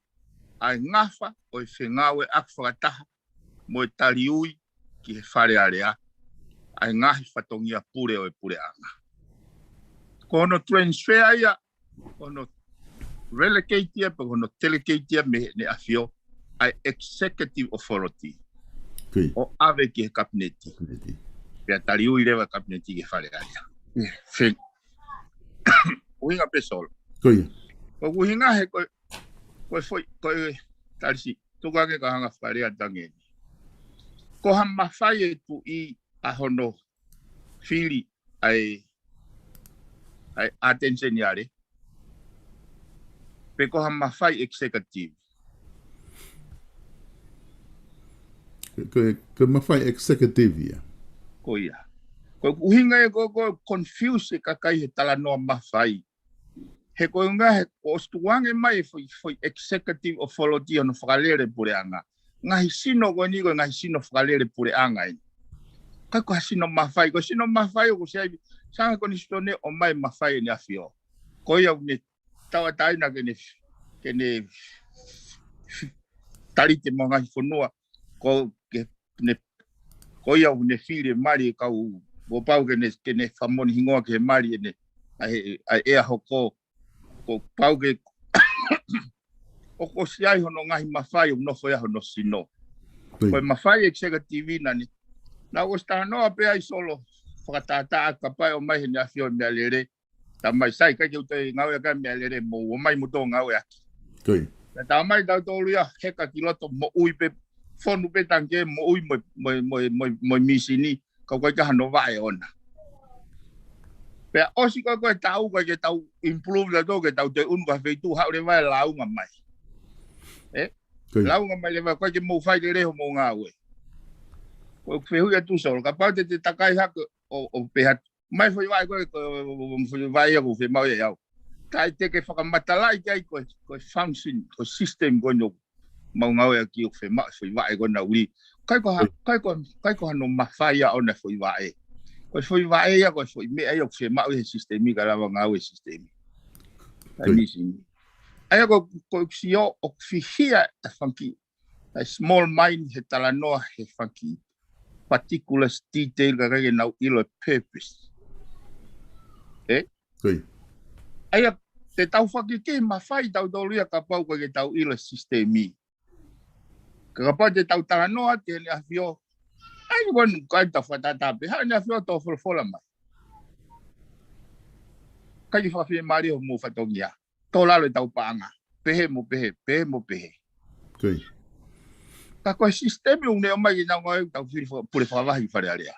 ʻa e ngafa ʻo e fengāueʻaki fakataha mo e taliui ki he Fale Alea ʻa e ngaahi fatongia pule ʻo e puleʻanga. Ko hono transfer ia, ko hono relegate ia, pe ko hono delegate ia mei heʻene ʻafio ʻa e executive authority. Ko ia. ʻO ʻave ki he kapineti. Kapineti. Pea taliui leva e kapineti ki he Fale Alea. Feng. ʻUhinga pē Solo. Ko ia. Ko ʻeku ʻuhinga he ko e, ko e foʻi, ko e talisi, tuku ange ka hanga fakalea tangi ni. Ko ha mafai e tuʻi ʻa hono fili ʻa e, ʻa e ʻAteni Seniale, pe ko ha mafai executive? Ko, ko, ko e mafai executive ia. Ko ia. Ko ʻeku ʻuhinga ia ko, ko e confuse e kakai he talanoa mafai. He ko e ʻuhinga he, ʻosi tuku ange mai e foʻi, foʻi executive authority ʻo hono fakalele puleʻanga. Ngaahi sino ko eni ko e ngaahi sino fakalele puleʻanga eni. ʻIkai ko ha sino mafai, ko e sino mafai ʻoku ʻosi ʻi ai, sanga ko eni sito ne ʻomai mafai ʻEne ʻAfio. Ko ia ʻoku ne tauʻatāina ke ne, ke ne talite mo e ngaahi fonua, ko ke ne, ko ia ʻoku ne fili e mali e kau, kuo pau ke ne, ke ne fakamoʻoni hingoa ki he mali ʻene, ʻa e, ʻa e ʻea hoko, kuo pau ke, ʻoku ʻosi ʻi ai hono ngaahi mafai ʻoku nofo ia hono sino. Ko ia. Ko e mafai executive naʻá ne, naʻá ku ʻosi talanoa pē ai Solo, fakatātā kapau ʻe ʻomai heʻene ʻAfio e meʻalele, talamai sai, ʻikai ke u toe ngāueʻaki e meʻalele, mou ō mai mo tō ngāueʻaki. Ko ia. Pea talamai tautolu ia heka ki loto moʻui pē, fonu pē tangikē, moʻui mo, mo, mo, mo, mo e mīsini, ka ʻoku ʻikai ke ʻi ai hano vaʻe ʻoʻona. Pea ʻosi ko ē, ko e taʻu, ʻikai ke tau improve tautolu ke tau toe ʻunu ki ha feituʻu, haʻu leva e lāunga mai. Ē? Ko ia. Lāunga mai leva, ʻikai ke mou fai lelei hoʻomou ngāue. Ko ʻeku fehuʻi atu Solo, kapau te te takai hake ʻo, ʻo pehē atu mai foʻi vaʻe ko ē, ko, foʻi vaʻe ia ʻoku fiemaʻu ia ʻe au. Kae te ke fakamatalaʻi ki ai ko e, ko e function, ko e system ko eni ʻoku mau ngāueʻaki ʻoku fiemaʻu foʻi vaʻe ko ena ʻuli. ʻIkai ko ha, ʻikai ko, ʻikai ko hano mafai ia ʻoʻona foʻi vaʻe. Ko e foʻi vaʻe ia, ko e foʻi meʻa ia ʻoku fiemaʻu he system ka lava ngāue system. Ko ia. Mīsini. ʻA ia ko, ko e sio ʻoku fihia e fanga kiʻi, ʻa e small mind he talanoa he fanga kiʻi particular detail ka ʻikai ke nau ʻilo e purpose. Ē? Ko ia. ʻA ia, te tau fakakī mafai tautolu ia kapau ʻoku ʻikai ke tau ʻilo e sisitemi. Ka kapau te tau talanoa ki heʻene ʻAfio, ʻa ia ko eni ʻikai tau fakatātā pē, haʻu ʻEne ʻAfio tō folofola mai. ʻIkai ke fakafiemālie hoʻomou fatongia. Tō lalo ʻetau paʻanga. Pehē mo pehē, pehē mo pehē. Ko ia. Ka ko e sisitemi ʻoku ne ʻomai ke nau ngāue, tau fili faka-, pule fakavahe ki Fale Alea.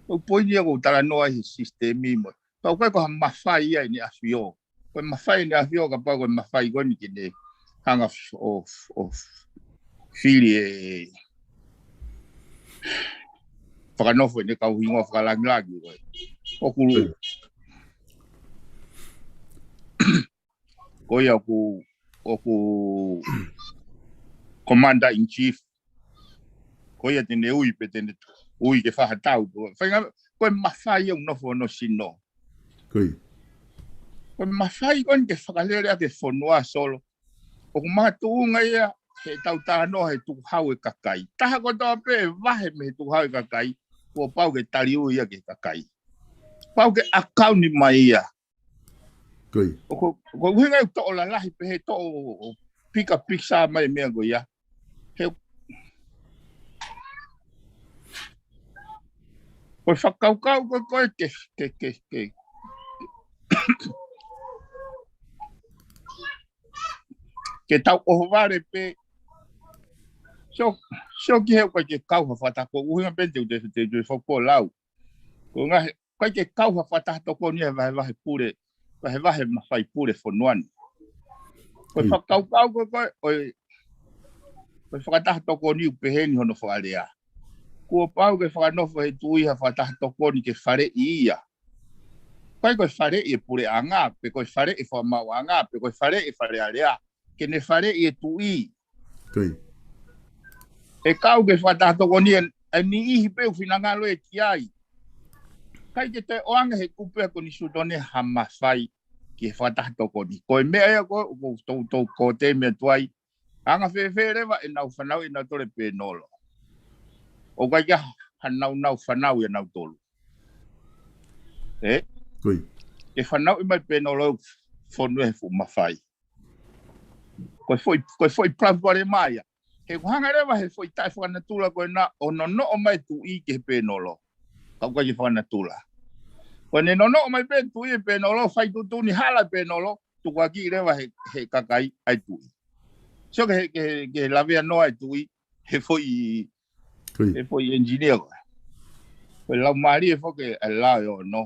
Ko e poini ia ʻoku ou talanoa ai he sisitemi mo. Ka ʻoku ʻikai ko ha mafai ia ʻEne ʻAfio. Ko e mafai ʻEne ʻAfio kapau ko e mafai ko eni ke ne hanga f-, ʻo, ʻo fili e fakanofo ʻene kau hingoa fakalangilangi ko ē. ʻOku lu. Ko ia. Ko ia ʻoku, ʻoku Commander in Chief. Ko ia te ne ui pe te ne ui ke fai ha tau. Faʻahinga, ko e mafai ia ʻoku nofo hono sino. Ko ia. Ko e mafai ko eni ke fakalele ʻaki e fonua Solo. ʻOku makatuʻunga ia he tau talanoa he tukuhau e kakai. Taha kotoa pē vahe mei he tukuhau e kakai, kuo pau ke taliui ia ki he kakai. Pau ke ʻakauni mai ia. Ko ia. ʻOku, ʻoku ʻuhinga ia ʻoku toʻo lalahi pē he toʻo ʻo pika pikisa mai e meʻa ko ia. He ko e fakakaukau ko ē ko ē ke, ke, ke, ke, ke tau ʻohovale pē. Sio, sio ki he ʻoku ʻikai ke kau ha fakataha, ko e ʻuhinga pē te u te, te, te foki ʻo lau. Ko e ngaahi, ʻikai ke kau ha fakataha tokoni he vahevahe pule, vahevahe mafai pule fonua ni. Ko e fakakaukau ko ē ko ē, ʻo e, ko e fakataha tokoni ʻoku pehē ni hono fakalea. Kuo pau ke fakanofo he tuʻi ha fakataha tokoni ke faleʻi ia. ʻIkai ko e faleʻi e puleʻanga, pe ko e faleʻi e fakamaauʻanga, pe ko e faleʻi e Fale Alea, ke ne faleʻi e tuʻi. Ko ia. ʻE kau ke fakataha tokoni e, e niʻihi pē ʻoku finangalo e ki ai. ʻIkai ke toe ʻoange he kupu ʻa e Konisitūtone ha mafai ki he fakataha tokoni. Ko e meʻa ia ko ē, ʻoku toutou ko te meʻa tuai. Anga fēfē leva ʻenau fanauʻi ʻenau tole pēnolo. ʻOku ʻikai ke ha nau nau fanauʻi ʻenau tolu. Ē? Ko ia. Ke fanauʻi mai pēnolo fonu e fuʻu mafai. Ko e foʻi, ko e foʻi palapalema ia. He ʻoku hanga leva he foʻi taʻe fakanatula ko ena ʻo nonoʻo mai tuʻi ki he pēnolo. Ka ʻoku ʻikai ke fakanatula. Ko ʻene nonoʻo mai pē tuʻi e pēnolo, fai tuʻutuʻuni hala e pēnolo, tukuakiʻi leva he, he kakai ʻa e tuʻi. Sio ki he, ki he, ki he lavea noa e tuʻi, he foʻi, Ko ia. he foʻi engineer ko ē. Ko e laumālie foki ʻa e lao ʻe ono.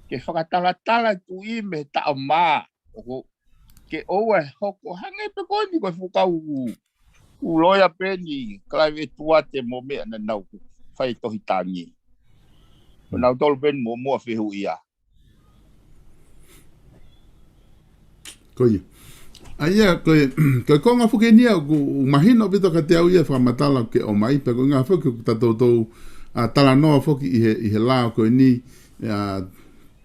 Ke fakatalatala e tuʻi mei he taʻo mā. ʻOku ke ʻoua ʻe hoko hangē pē ko eni ko e fuʻu kau uloia pē ni Clive Edwards mo meʻa naʻa nau fai tohi tangi. Ko nautolu pē ni mo muʻa fehuʻia. Ko ia. ʻA ia, ko e, ko e konga foki eni ia, ʻoku mahino ʻaupito kiate au ia fakamatala ke ʻomai, pea ko e ʻuhinga foki ʻoku ta toutou, ʻa, talanoa foki ʻi he, ʻi he lao ko eni, ʻa,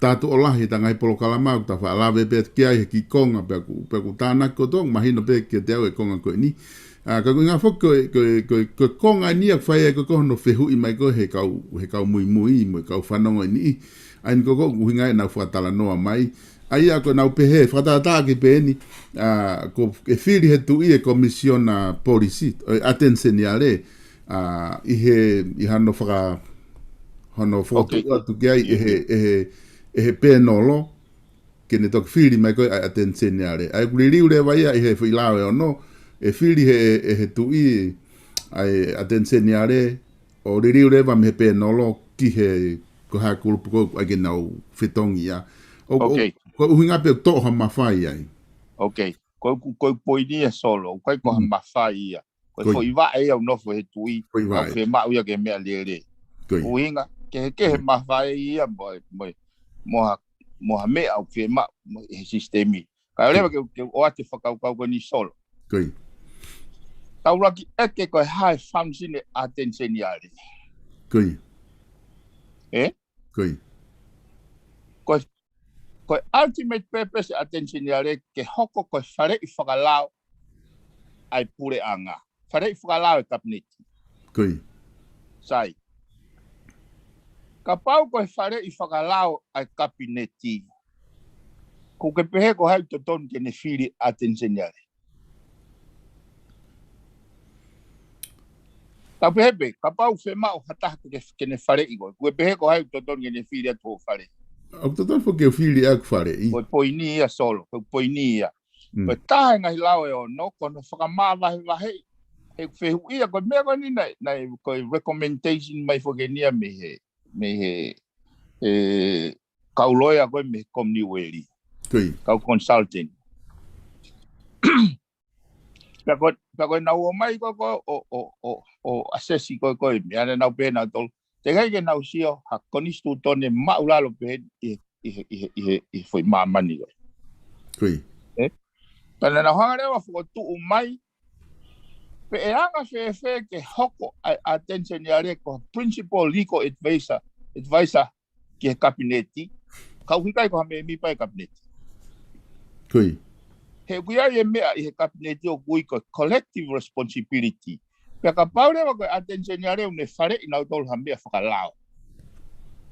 ta tuʻo lahi ta ngaahi polokalama, ʻoku ta faʻa lave pē ki ai he kiʻi konga, pea ʻoku, pea ʻoku tānaki kotoa, mahino pē kiate au e konga ko eni. ʻA, ka ko e ʻuhinga foki ko e, ko e, ko e, ko e konga eni ʻoku fai ai ko ē ko hono fehuʻi mai ko ē he kau, he kau muimui, mo e kau fanongo eni. ʻA eni ko ē ko e ʻuhinga ʻenau fakatalanoa mai. ʻA ia ko ʻenau pehē, fakatātā ki pē eni, ʻa, ko e fili he tuʻi e Komisiona Polisi, ʻo e ʻAteni Seniale, ʻa, ʻi he, ʻi hano faka-, hano fokotuʻu atu ki ai ʻe he, ʻe he, ʻe he pēnolo, ke ne toki fili mai ko ē ʻa e ʻAteni Seniale. ʻA ia ʻoku liliu leva ia ʻi he foʻi lao ʻe ono, ʻe fili he, ʻe he tuʻi ʻa e ʻAteni Seniale, ʻo liliu leva mei he pēnolo ki he ko e hā e kulupu ko ē ʻoku ʻikai ke nau fetongi ia. ʻO, ʻo, ko e ʻuhinga pē ʻoku toʻo ha mafai ai. Ko e, ko e poini ia Solo, ʻoku ʻikai ko ha mafai ia. Ko e foʻi vaʻe ia ʻoku nofo he tuʻi, ʻoku fiemaʻu ia ke meʻa lele. ʻUhinga, kehekehe mafai ia mo, mo, mo ha, mo ha meʻa ʻoku fiemaʻu mo e sisitemi. Ka ʻoku leva ke, ke ʻoatu e fakakaukau ko eni Solo. Tau laki ʻeke ko e hā e function e ʻAteni Seniale. Ē? Ko e, ko e ultimate purpose e ʻAteni Seniale ke hoko ko e faleʻi fakalao ʻa e puleʻanga. Faleʻi fakalao e kapineti. Sai. Kapau ko e faleʻi fakalao ʻa e kapineti, ʻoku ke pehē ko hai ʻoku totonu ke ne fili ʻAteni Seniale? Tau pehē pē, kapau fiemaʻu ha taha ke, ke ne faleʻi koe, ʻoku ke pehē ko hai ʻoku totonu ke ne fili atu hoʻo fale? ʻOku totonu foki ke fili ʻeku faleʻi. Ko e poini ia Solo, ko e poini ia. Ko e taha e ngaahi lao ʻe ono, ko hono fakamavahevaheʻi. He fehuʻia, ko e meʻa ko eni naʻe, naʻe, ko e recommendation mai foki eni ia mei he, mei he, e, kau loea ko ē mei he Commonwealth. Kau consultant. Pea ko, pea ko ʻenau ō mai ko ē ko ē ʻo, ʻo, ʻo, ʻo assess ko ē ko ē, meʻa naʻa nau pehē nautolu. Teʻeki ai ke nau sio ha konisitūtone maʻulalo pehē ʻi he, ʻi he, ʻi he, ʻi he, ʻi he foʻi māmani ko ē. Ē? Pea naʻa nau hanga leva ʻo fokotuʻu mai, pe ʻe anga fēfē ke hoko ʻa e ʻAteni Seniale ko ha principal legal advisor, advisor ki he kapineti, ka ʻoku ʻikai ko ha mēmipa e kapineti. He ʻoku ʻi ai e meʻa ʻi he kapineti ʻoku ui ko e collective responsibility. Pea kapau leva ko e ʻAteni Seniale ʻoku ne faleʻi nautolu ha meʻa fakalao,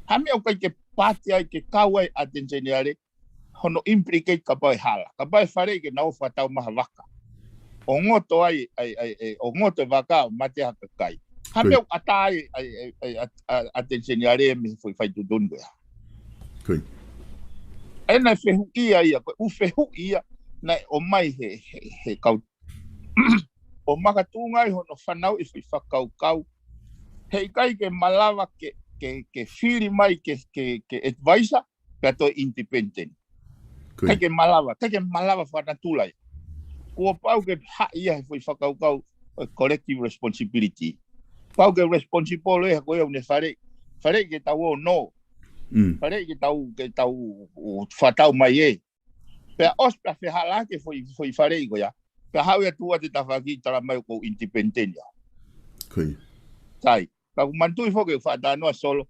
ha meʻa ʻoku ʻikai ke pati ai, ke kau ai ʻAteni Seniale, hono implicate kapau ʻe hala, kapau ʻe faleʻi ke nau fakatau mai ha vaka, ʻo ngoto ai, ai, ai, ai, ʻo ngoto e vaka ʻo mate ha kakai. Ha meʻa ʻoku ʻatā ai, ai, ai, ai, ʻa, ʻa, ʻAteni Seniale mei he foʻi faituʻutuʻuni ko ia. Ko ia. ʻE naʻe fehuʻia ia, ko e ʻū fehuʻi ia naʻe ʻomai he, he, he kau ʻo makatuʻunga ai hono fanauʻi foʻi fakakaukau. He ʻikai ke malava ke, ke, ke fili mai ke, ke, ke advisor, pea toe independent. Ko ia. ʻIkai ke malava, ʻikai ke malava fakanatula ia. Kuo pau ke haʻi ia he foʻi fakakaukau ʻo e collective responsibility. Pau ke responsible ʻe he ko ia ʻoku ne faleʻi, faleʻi ke tau ō nō. Mm. Faleʻi ke tau, ke tau, ʻo, fakatau mai ē. Pea ʻosi pea fehālaaki e foʻi, foʻi faleʻi ko ia. Pea haʻu ia tuʻu atu e tafaʻaki tala mai ʻoku ou independent ia. Ko ia. Sai. Ka ʻoku manatuʻi foki ʻeku faʻa talanoa Solo,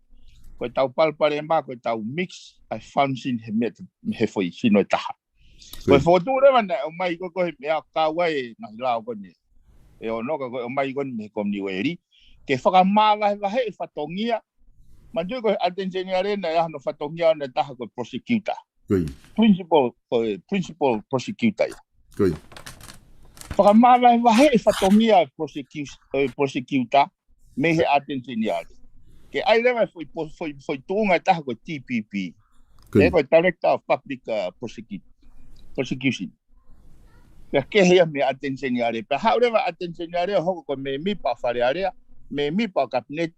ko e tau palopalema, ko e tau mix ʻa e function he meʻa, he foʻi sino ʻe taha. Ko ia. Ko e fokotuʻu leva naʻe ʻomai ko ē ko e meʻa kau ai e ngaahi lao ko eni ʻe ono, ka ko e ʻomai ko eni mei he Kominiueli, ke fakamavahevaheʻi fatongia. Manatuʻi ko e ʻAteni Seniale naʻe ʻi ai hono fatongia ʻona ʻe taha ko e prosecutor. Ko ia. Principal, ko e principal prosecutor ia. Ko ia. Fakamavahevaheʻi fatongia e prosecu-, e prosecutor mei he ʻAteni Seniale. Ke ʻai leva e foʻi po-, foʻi, foʻi tuʻunga ʻe taha ko e D P P. Ko ia. Ko e Director of Public, uh, Prosecu-, Prosecution. Pea kehe ia mei he ʻAteni Seniale. Pea haʻu leva ʻAteni Seniale ʻo hoko ko e mēmipa ʻo Fale Alea, mēmipa ʻo kapineti,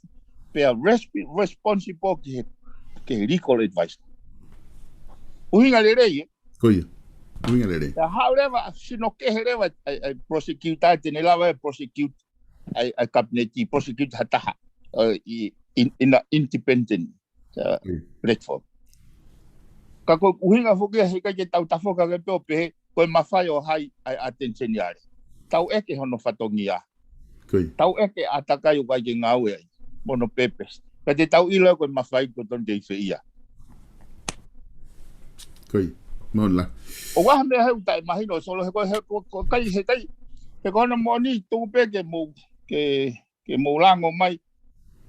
pea resp-, responsible ki he, ki he legal advice. ʻUhinga lelei, ē? Ko ia. ʻUhinga lelei. Pea haʻu leva, sino kehe leva, ʻa e, ʻa e prosecutor, te ne lava e prosecute, ʻa e, ʻa e kapineti, prosecute ha taha, uh, i, in, in a independent, uh, platform. Ka ko e ʻuhinga foki ia he ʻikai ke tau tafoki hake pē ʻo pehē, ko e mafai ʻo hai ʻa e ʻAteni Seniale. Tau ʻeke hono fatongia. Ko ia. Tau ʻeke ʻa e takai ʻoku ʻai ke ngāue ai. Mo hono purpose. Ka te tau ʻilo ko e mafai ko tonu ke ʻi fē ia. Ko ia. Mo la. ʻOku ʻi ai ha meʻa he ʻoku taʻemahino Solo he ko, he ko, ko kai, he kai. He ko hono moʻoni tuku pē ke mou, ke ke mou lango mai.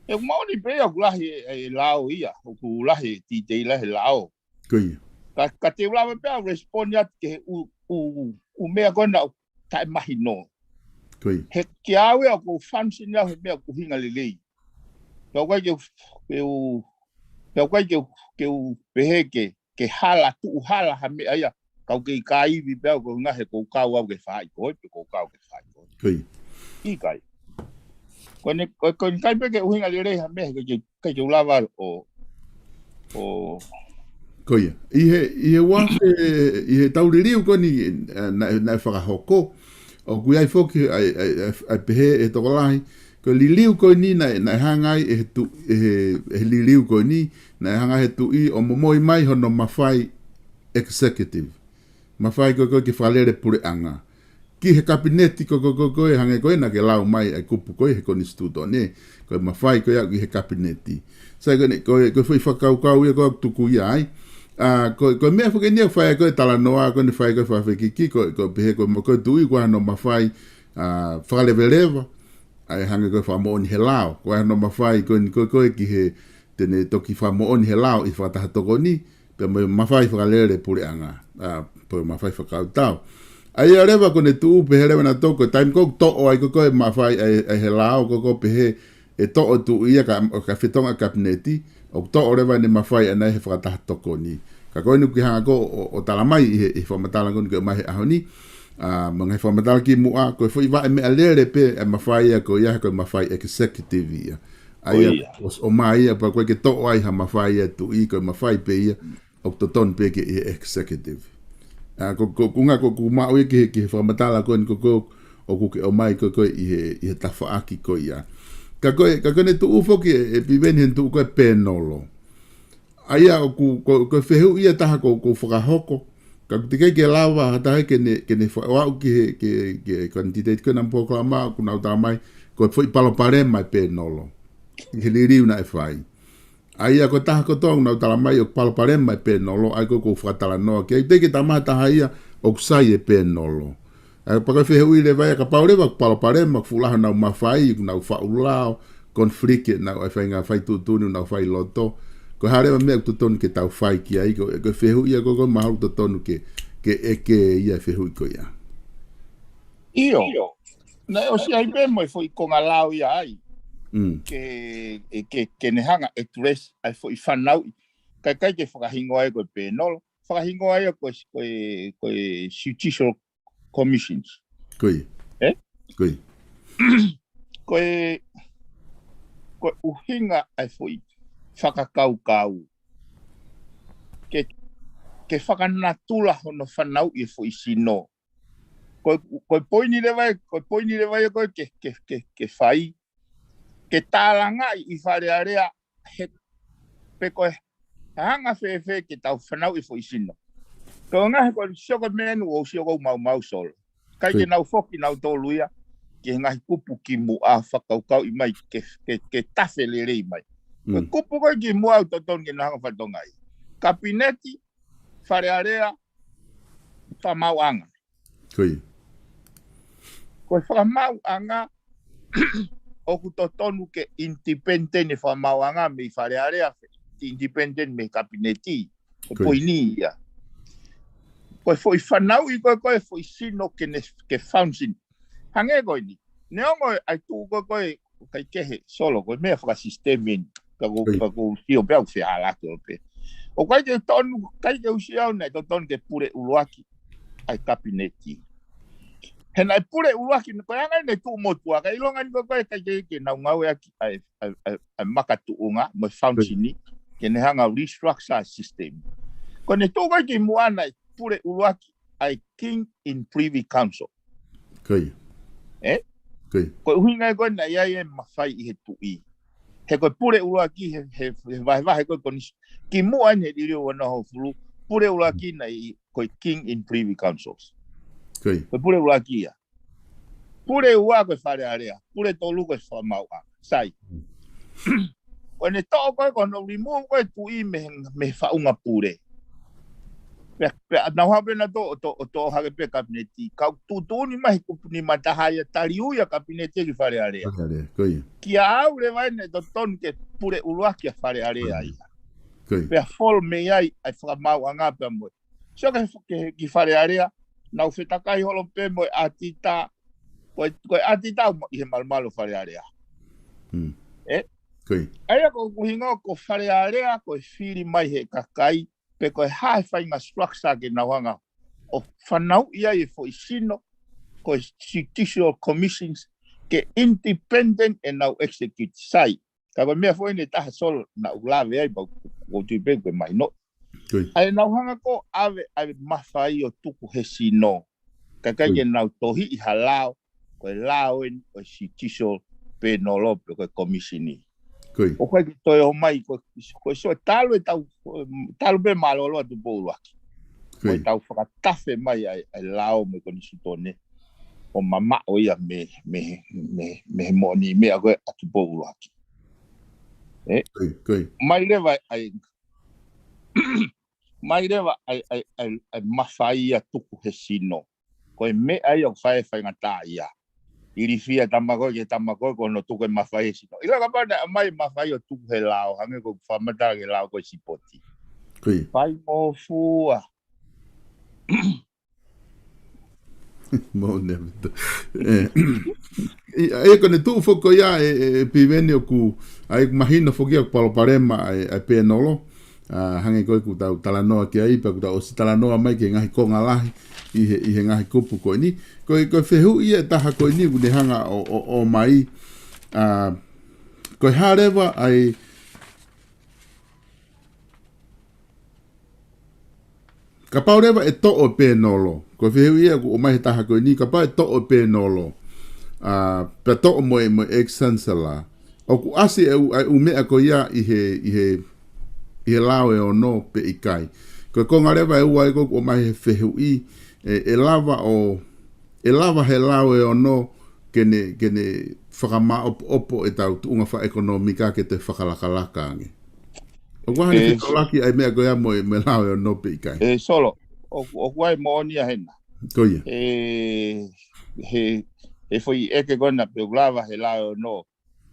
ʻOku moʻoni pē ia ʻoku lahi e, e lao ia, ʻoku lahi e titei lahi e lao. Ko ia. Ka, ka te u lava pē ʻo respond atu ki he ʻū, ʻū, ʻū meʻa ko ena ʻoku taʻemahino. Ko ia. He kiate au ia ʻoku ou function au he meʻa ʻoku ʻuhinga lelei. Pea ʻoku ʻikai ke, ke u, pea ʻoku ʻikai ke, ke u pehē ke ke hala, tuʻu hala ha meʻa ia. Kau kei kaivi pē au ko e ʻuhinga he ʻoku ou kau au ke fai ko ē, pe ʻoku ou kau ke fai ko ē. Ko ia. ʻIkai. Ko eni, ko, ko eni ʻikai pē ke ʻuhinga lelei ha meʻa, he ʻikai ke, ʻikai ke u lava ʻo, ʻo. Ko ia. ʻI he, ʻi he uafe, ʻi he tau liliu ko eni, eh, naʻe, naʻe fakahoko. ʻOku ʻi ai foki, ʻa e, ʻa e, ʻa e, ʻa e pehē ʻe he tokolahi. Ko e liliu ko eni naʻe, naʻe hanga ai ʻe he tu-, ʻe he, ʻe he liliu ko eni, naʻe hanga ʻe he tuʻi ʻo momoi mai hono mafai executive. Mafai ko ē ko ē ke fakalele puleʻanga. Ki he kapineti ko ē ko ē ko ē, hangē ko ē naʻa ke lau mai ʻa e kupu ko ē he konisitūtone. Ko e mafai ko ia ki he kapineti. Sai ko eni, ko e, ko e foʻi fakakaukau ia ko ē ʻoku tuku ia ai. ʻA, ko, ko e meʻa foki eni ʻoku fai ko ē talanoa, ko eni fai ko ē fakafekiki, ko, ko e pehē ko e mo-, ko e tuʻi ʻoku ʻi ai hono mafai, ʻa, fakaleveleva. ʻA e hangē ko e fakamoʻoni he lao. Ko e hono mafai ko eni ko ē ko ē ki he te ne toki fakamoʻoni he lao ʻi he fakataha tokoni, pea mo e mafai fakalele puleʻanga, ʻa, pe mafai fakakautau. ʻA ia leva ko ʻene tuʻu pehē leva naʻa toko, taimi ko ē ʻoku toʻo ai ko ē ko ē mafai ʻa e, ʻa e he lao ko ē ko ē pehē ʻe toʻo e tuʻi ia ka, ka fetongi e kapineti, ʻoku toʻo leva ʻene mafai ʻana he fakataha tokoni. Ka ko eni ʻoku ke hanga ko ē ʻo, ʻo, ʻo tala mai ʻi he, ʻi he fakamatala ko eni ʻoku ʻomai he ʻaho ni, ʻa, mo e ngaahi fakamatala kimuʻa, ko e foʻi vaʻe meʻalele pē ʻa e mafai ia ko ia ko e mafai executive ia. ʻA ia, ʻo ia. ʻOsi ʻomai ia, pea ʻoku ʻikai ke toʻo ai ha mafai ʻa e tuʻi, ko e mafai pē ia, ʻoku totonu pē ke ʻi he executive. ʻA, ko, ko, ko e ʻuhinga ko ē ʻoku maʻu ia ki he, ki he fakamatala ko eni ko ē ko ē, ʻoku ke ʻomai ko ē ko ē ʻi he, ʻi he tafaʻaki ko ia. Ka ko e, ka ko ʻene tuʻu foki ʻe, ʻe Piveni he tuʻu ko ē pēnolo. ʻA ia ʻoku, ko, ko e fehuʻi ia ʻe taha ʻoku, ʻoku fakahoko. Ka ʻoku teʻeki ke lava ha taha ke ne, ke ne fa-, ʻo aʻu ki he, ke, ke, ko e kanititeiti ko ē naʻa mo polokalama ʻoku nau tala mai, ko e foʻi palopalema ʻa e pēnolo. He liliu naʻe fai. ʻA ia ko e taha kotoa ʻoku nau tala mai ʻoku palopalema ʻa e pēnolo, ʻa ia ko ē ʻoku ou fakatalanoa ki ai. Teʻeki ke tala mai ha taha ia, ʻoku sai e pēnolo. ʻA, pea ko e fehuʻi leva ia, kapau leva ʻoku palopalema, ʻoku fuʻu lahi honau mafai, ʻoku nau faʻu lao, conflict ʻenau ʻai faʻahinga fai tuʻutuʻuni, ʻoku nau fai ʻi loto. Ko e hā leva e meʻa ʻoku totonu ke tau fai ki ai, ko, ko e fehuʻi ia ko, ko mahalo totonu ke, ke ʻeke ia e fehuʻi ko ia. ʻIo. Naʻe ʻosi ʻi ai pē mo e foʻi konga lao ia ai. Mm. Ke, e, ke, ke ne hanga address ʻa e foʻi fanauʻi. Kae ʻikai ke fakahingoa ia ko e pēnolo. Fakahingoa ia ko e, ko e, ko e judicial commissions. Ko ia. Ē? Ko ia. Ko e, ko e ʻuhinga ʻa e foʻi fakakaukau. Ke, ke fakanatula hono fanauʻi e foʻi sino. Ko, ko e poini leva ia, ko e poini leva ia ko e ke, ke, ke, ke fai. Ke tālangaʻi ʻi Fale Alea he, pe ko e hanga fēfē ke tau fanauʻi e foʻi sino. Ko e ngaahi ko e sio ko e meʻa ʻoku ou sio ʻoku ou maumau Solo. ʻIkai ke Ko ia. nau foki nautolu ia, ki he ngaahi kupu kimuʻa fakakaukauʻi mai, ke, ke, ke tafe lelei mai. Ko e Mm. kupu ko e kimuʻa ʻoku totonu ke nau hanga ʻo fatongia. Kapineti, Fale Alea, Fakamaauʻanga. Ko ia. Ko e Fakamaauʻanga, ʻoku totonu ke independent e Fakamaauʻanga mei Fale Alea, independent mei Kapineti. Ko e Ko ia. poini ia. Ko e foʻi fanauʻi ko e, ko e foʻi sino ke ne, ke function. Hangē ko eni. Neongo ʻa e tuʻu ko e, ko e, ʻikai ke he Solo, ko e meʻa fakasisitemi eni. Ka ko, Ko ia. ka ko sio pē au fehālaaki ʻo pē. ʻOku ʻikai ke tonu, ʻikai ke u sio au naʻe totonu ke pule ʻuluaki ʻa e Kapineti. He naʻe pule ʻuluaki, ko e anga eni e tuʻu motuʻa, ka ʻilonga ni ko e, ko e ʻikai ke, ke nau ngāueʻaki ʻa e, ʻa e, ʻa e, ʻa e makatuʻunga, mo e function, ke ne hanga restructure system. Ko ʻene tuʻu ko e kimuʻa naʻe pule ʻuluaki ʻa e King in Privy Council. Ko ia. Ē? Ko ia. Ko e ʻuhinga ia ko e naʻe ʻi ai e mafai ʻi he tuʻi. He ko e pule ʻuluaki he, he, he vahevahe ko e konisi. Kimuʻa eni he liliu ʻo e ono hongofulu, pule ʻuluaki naʻe ʻi ai ko e King in Privy Councils. Ko ia. Ko e pule ʻuluaki ia. Pule ua ko e Fale Alea. Pule tolu ko e Fakamaauʻanga. Sai. Mm. Ko ʻene toʻo ko e ko hono remove ko e tuʻi mei, mei he faʻunga pule. Pea, pea nau haʻu pē nautolu ʻo toʻo, ʻo toʻo hake pē Kapineti. Kau tuʻutuʻuni mai he kupu nima taha ia taliui ʻa Kapineti ki Fale Alea. Fale Alea, ko ia. Kia au leva eni naʻe totonu ke pule ʻuluaki ʻa Fale Alea Fale Alea. ia. Ko ia. Pea fall mei ai ʻa e Fakamaauʻanga pea mo e. Sio ki he, ki he, ki Fale Alea, nau fetakai holo pē mo e ʻatita, ko e, ko e ʻatita ʻoku ʻi he malumalu Fale Alea. Mm. Ē? Ko ia. ʻA ia ko e ʻuhinga ko Fale Alea, ko e fili mai he kakai, pe ko e hā e faʻahinga structure ke nau hanga ʻo fanauʻi ai e foʻi sino, ko e judicial commissions, ke independent ʻenau execute. Sai. Ka ko e meʻa foʻi eni ʻe taha Solo naʻa ku lave ai pea ʻoku ou tui pē ʻoku ke mahinoʻi. Ko ia. ʻA ia nau hanga ko e ʻave ʻa e mafai ʻo tuku he sino. Kae ʻikai Ko ia. ke nau tohiʻi ha lao, ko e lao eni ʻo e judicial pēnolo pe ko e komisioni. Ko ia. ʻOku ʻikai ke toe ō mai, ko, ko e sio talu e tau, talu pē mālōlō ʻa Tupou ʻUluaki. Ko Ko ia. e tau fakatafe mai ʻa e, ʻa e lao mo e konisitūtone. ʻO mamaʻo ia mei, mei, mei, mei he moʻoniʻi meʻa ko ē ʻa Tupou ʻUluaki. Ē? Ko ia, ko ia. Mai leva ʻa e, mai leva ʻa e, ʻa e, ʻa e, ʻa e mafai ʻa e tuku he sino. Ko e meʻa ia ʻoku fai e faingataʻaʻia. Ilifia tama ko ē ki he tama ko ē ko hono tuku e mafai he sino. ʻIlo kapau naʻe ʻomai e mafai ʻo tuku he lao, hangē ko e fakamatala ki he lao ko e sipoti. Ko ia. Fai mo fua. Mo ne. ʻE, ʻi, ʻa ia ko ʻene tuʻu foki ko ia ʻe, ʻe, ʻe Piveni ʻoku, ʻa ia ʻoku mahino foki ʻoku palopalema ʻa e, ʻa e pēnolo. ʻA, hangē ko ē ʻoku tau talanoa ki ai, pea ʻoku tau ʻosi talanoa mai ki he ngaahi konga lahi ʻi he, ʻi he ngaahi kupu ko eni. Ko e, ko e fehuʻi ia ʻe taha ko eni ʻoku ne hanga ʻo, ʻo, ʻomai. ʻA, ko e hā leva ʻa e, kapau leva ʻe toʻo e pēnolo, ko e fehuʻi ia ʻoku ʻomai he taha ko eni, kapau ʻe toʻo e pēnolo, ʻa, pea toʻo mo e, mo e ex-chancellor, ʻoku ʻasi e ʻū, ʻa e ʻū meʻa ko ia ʻi he, ʻi he, ʻi he lao ʻe ono pe ʻikai. Ko e konga leva ʻe ua ia ʻoku ʻomai he fehuʻi, ʻe, ʻe lava ʻo, ʻe lava he lao ʻe ono ke ne, ke ne fakamaʻopoʻopo ʻetau tuʻunga fakaʻekonōmika ke toe fakalakalaka ange. ʻOku ʻi ai haʻane ʻE, fetolaki ʻa e meʻa ko ia mo e, mo e lao ʻe ono pe ʻikai. ʻE Solo, ʻOku, ʻoku ʻi ai e moʻoni ia hena. Ko ia. He, he, he foʻi ʻeke ko ena pe ʻoku lava he lao ʻe ono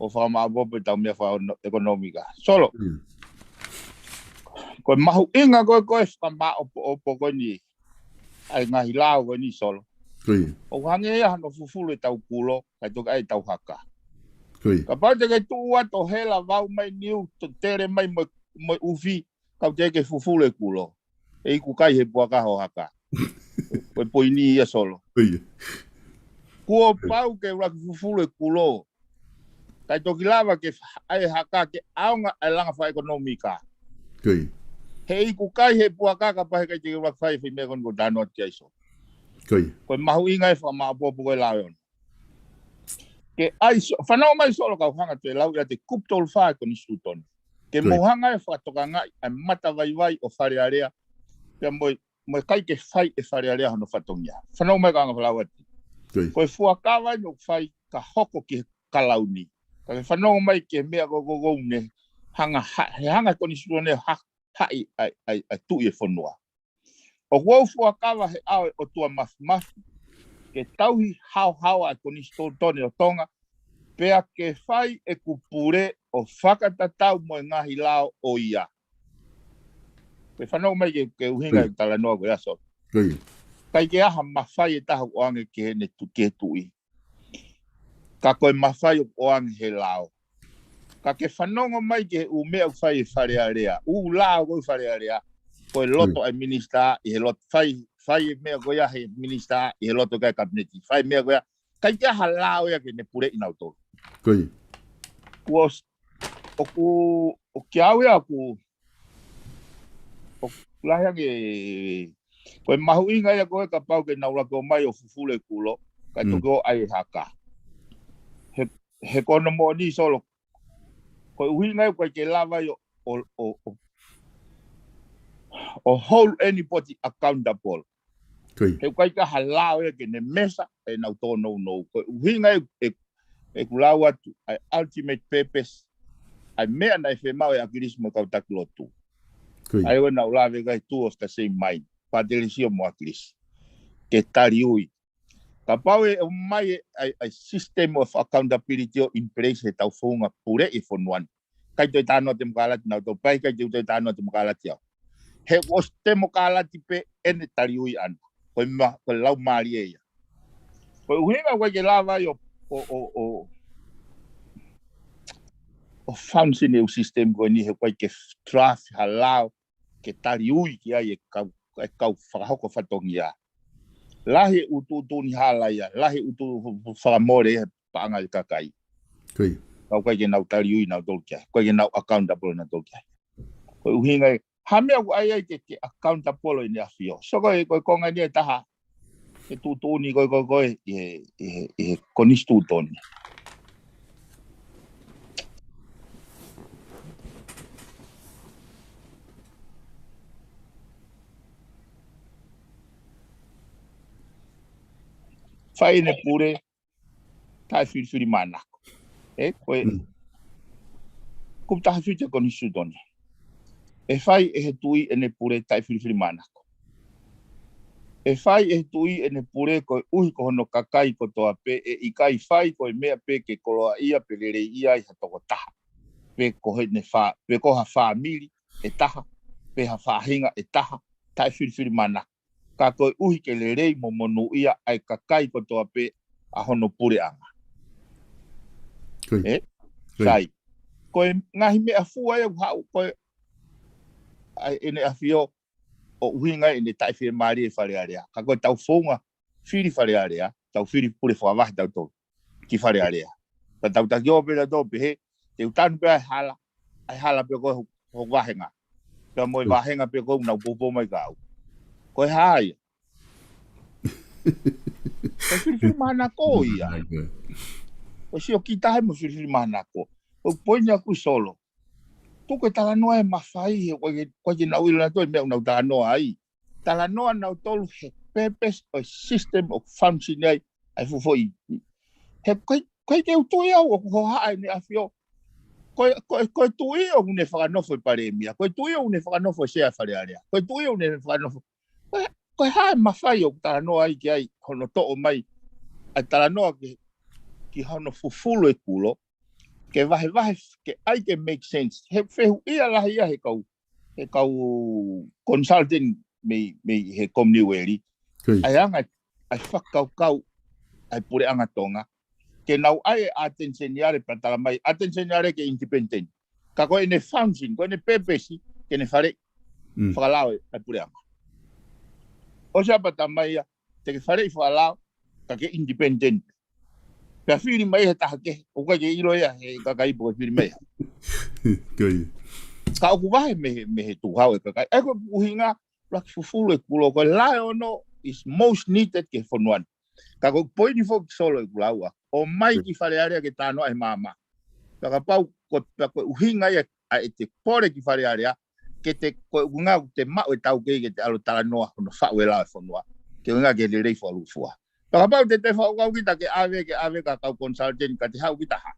ʻo fakamaʻopoʻopo ʻetau meʻa fakaʻekonōmika. Solo. Mm. Ko e mahuʻinga ko ē ko e fakamaʻopoʻopo ko eni ʻa e ngaahi lao ko eni, Solo. Ko ia. ʻOku hangē ia hano fufulu ʻetau kulo, kae toki ʻai ʻetau haka. Ko ia. Kapau te ke tuʻu atu ʻo hela vau mai niu, to tele mai mo, mo e ʻufi, kau te ke fufulu e kulo. ʻE iku kai he puaka ho haka. Ko e poini ia, Solo. Ko ia. Kuo pau ke ʻuluaki fufulu e kulo. Kae toki lava ke fa-, ʻai e haka ke ʻaonga e langa fakaʻekonōmika. Ko ia. He iku kai he puaka kapau he ʻikai te ke ʻuluaki fai e foʻi meʻa ko eni ʻoku ou talanoa ki ai, Solo. Ko ia. Ko e mahuʻinga e fakamaʻopoʻopo ko e lao ʻe ono. Ke ʻai, Solo, fanongo mai, Solo, kau hanga atu e lau ia ʻa e kupu tolu fā e konisitūtone. Ke Ko ia. mou hanga ʻo fakatokangaʻi ʻa e matavaivai ʻo Fale Alea, pea mo e, mo e ʻikai ke fai ʻe Fale Alea hono fatongia. Fanongo mai kau hanga ʻo lau atu. Ko ia. Ko e fuakava eni ʻoku fai ka hoko ki he kalauni. Ka ke fanongo mai ki he meʻa ko ē ʻoku ne hanga ha-, he hanga e konisitūtone ha-, haʻi ʻa e, ʻa e, ʻa e tuʻi e fonua. ʻOku ou fuakava he ʻao ʻo e ʻOtua Māfimafi ke tauhi haohaoa e konisitūtone ʻo Tonga, pea ke fai ʻeku pule ʻo fakatatau mo e ngaahi lao ʻo ia. Ke fanongo mai ki he, ki he ʻuhinga Ko ia. e talanoa ko ia, Solo. Ko ia. ʻIkai ke ʻi ai ha mafai ʻe taha ʻoange ki heʻene tu-, ki he tuʻi. Ka ko e mafai ʻoku ʻoange he lao. Ka ke fanongo mai ki he ʻū meʻa ʻoku fai ʻe Fale Alea. ʻŪ lao ko ē ʻa Fale Alea. Ko e loto Ko ia. ʻa e minisitā ʻi he loto. Fai, fai e meʻa ko ia he minisitā ʻi he loto ʻikai kapineti. Fai e meʻa ko ia. ʻIkai ke ʻi ai ha lao ia ke ne puleʻi nautolu. Ko ia. Kuo s-, ʻoku, ʻoku kiate au ia ʻoku, ʻoku lahi ange, ko e mahuʻinga ia ko ē kapau ke nau ʻuluaki ō mai ʻo fufulu e kulo, kae Mm. toki ō ʻai e haka. He, he ko hono moʻoni, Solo, ko e ʻuhinga ia ʻoku ʻikai ke lava ai ʻo, ʻo, ʻo, ʻo, ʻo hold anybody accountable. Ko ia. He ʻoku ʻikai ke ʻi ai ha lao ia ke ne measure ʻenau tōnounou. Ko e ʻuhinga ʻe, ʻe, ʻeku lau atu, ʻa e ultimate purpose, ʻa e meʻa naʻe fiemaʻu ʻe ʻAkilisi mo e kau taki lotu. Ko ia. ʻA ia ʻoku nau lave ki ai two of the same mind. Pātelesio mo ʻAkilisi. Ke taliui. Kapau ʻe ʻomai e, ʻa e, ʻa e system of accountability ʻo in place heʻetau founga puleʻi e fonua ni. ʻIkai toe talanoa temokalati nautolu, pea ʻikai te u toe talanoa temokalati au. He ʻoku ʻosi temokalati pē ʻene taliui ʻana. Ko e ma-, ko e laumālie ia. Ko e ʻuhinga ʻoku ʻikai ke lava ai ʻo, ʻo, ʻo, ʻo, ʻo function e ʻū system ko eni he ʻoku ʻikai ke draft ha lao ke taliui ki ai e kau, e kau fakahoko fatongia. Lahi e ʻū tuʻutuʻuni hala ia, lahi e ʻū tuʻu fakamole ia he paʻanga ʻo e kakai. Ko ia. Ka ʻoku ʻikai ke nau taliui nautolu ki ai, ʻoku ʻikai ke nau accountable nautolu ki ai. Ko e ʻuhinga ia, ha meʻa ʻoku ʻai ai ke, ke accountable ʻEne ʻAfio. So ko e, ko e konga eni ʻe taha, e tuʻutuʻuni ko ē, ko ē, ko ē, ʻi he, ʻi he, ʻi he konisitūtone. Fai ʻene pule, taʻefilifilimānako. ʻE, ko e, Mm. kupu taha fitu e konisitūtone. ʻE fai ʻe he tuʻi ʻene pule taʻefilifilimānako. ʻE fai ʻe he tuʻi ʻene pule koeʻuhi ko hono kakai kotoa pē, ʻe ʻikai fai ko e meʻa pē ke koloaʻia pe leleiʻia ai ha tokotaha. Pe ko heʻene fā-, pe ko ha fāmili ʻe taha, pe ha faʻahinga ʻe taha, taʻefilifilimānako. Ka koeʻuhi ke lelei mo monūʻia ʻa e kakai kotoa pē ʻa hono puleʻanga. Ko ia. ʻE? Ko ia. Sai. Ko e ngaahi meʻa fua ia ʻoku haʻu, ko e, ʻa ʻEne ʻAfio ʻo ʻuhinga ʻene taʻefiemālie ʻi Fale Alea. Ka ko ʻetau founga fili Fale Alea, tau fili pule fakavahe tautolu ki Fale Alea. Ka tau taki ō pē tautolu pehē, te u tanu pē ʻa e hala, ʻa e hala pē ko ē ho, ho vāhenga. Pea mo e Ko ia. vāhenga pē ko ē ʻoku nau poupou mai kia au. Ko e hā ia? Ko e filifilimānako ia. Ko e sio ki tahi mo e filifilimānako. Ko e poini ʻaku, Solo. Tuku e talanoa ʻe mafai he ʻoku ʻikai ke, ʻoku ʻikai ke nau ʻilo nautolu e meʻa ʻoku nau talanoa ai. Talanoa nautolu he purpose ʻo e system ʻoku function ai ʻa e fuʻu foʻi. He ko e, ko e ke u tui au ʻoku hohaʻa ʻEne ʻAfio. Ko e, ko e, ko e tuʻi ʻoku ne fakanofo e palēmia. Ko e tuʻi ʻoku ne fakanofo e sea Fale Alea. Ko e tuʻi ʻoku ne fakanofo. Ko e, ko e hā e mafai ʻoku talanoa ai ki ai, hono toʻo mai ʻa e talanoa ki, ki hono fufulu e kulo, ke vahevahe, ke ʻai ke make sense. He fehuʻia lahi ia he kau, he kau consultant mei, mei he Commonwealth. ʻA e anga ʻa e fakakaukau ʻa e puleʻanga Tonga. Ke nau ʻai e ʻatenisione pea tala mai, ʻatenisione ke independent. Ka ko ʻene function, ko ʻene purpose, ke ne faleʻi fakalao ʻa e puleʻanga. ʻOsi ʻa pea tala mai ia, te ke faleʻi fakalao, ka ke independent. Pea fili mai he taha kehe, ʻoku ʻikai ke ʻilo ia he kakai pe ko e fili mai. Ka ʻoku vahe mei he, mei he tuʻu hau e kakai. ʻA ia ko e ʻuhinga, ʻuluaki fufulu e kulo, ko e lae ono is most needed ki he fonua ni. Ka ko e poini foki Solo ʻeku lau ʻa, ʻomai ki Fale Alea ke talanoa he maama. Pea kapau ko, pea ko e ʻuhinga ia ʻa e te pole ki Fale Alea, ke te ko e ʻuhinga ʻoku te maʻu e taukei ke te ʻalu talanoa hono faʻu e lao e fonua. Ke ʻuhinga ke lelei fakalūkufua. Pea kapau te te fakakaukau kita ke ʻave, ke ʻave ka kau consultant ka te haʻu kita ha.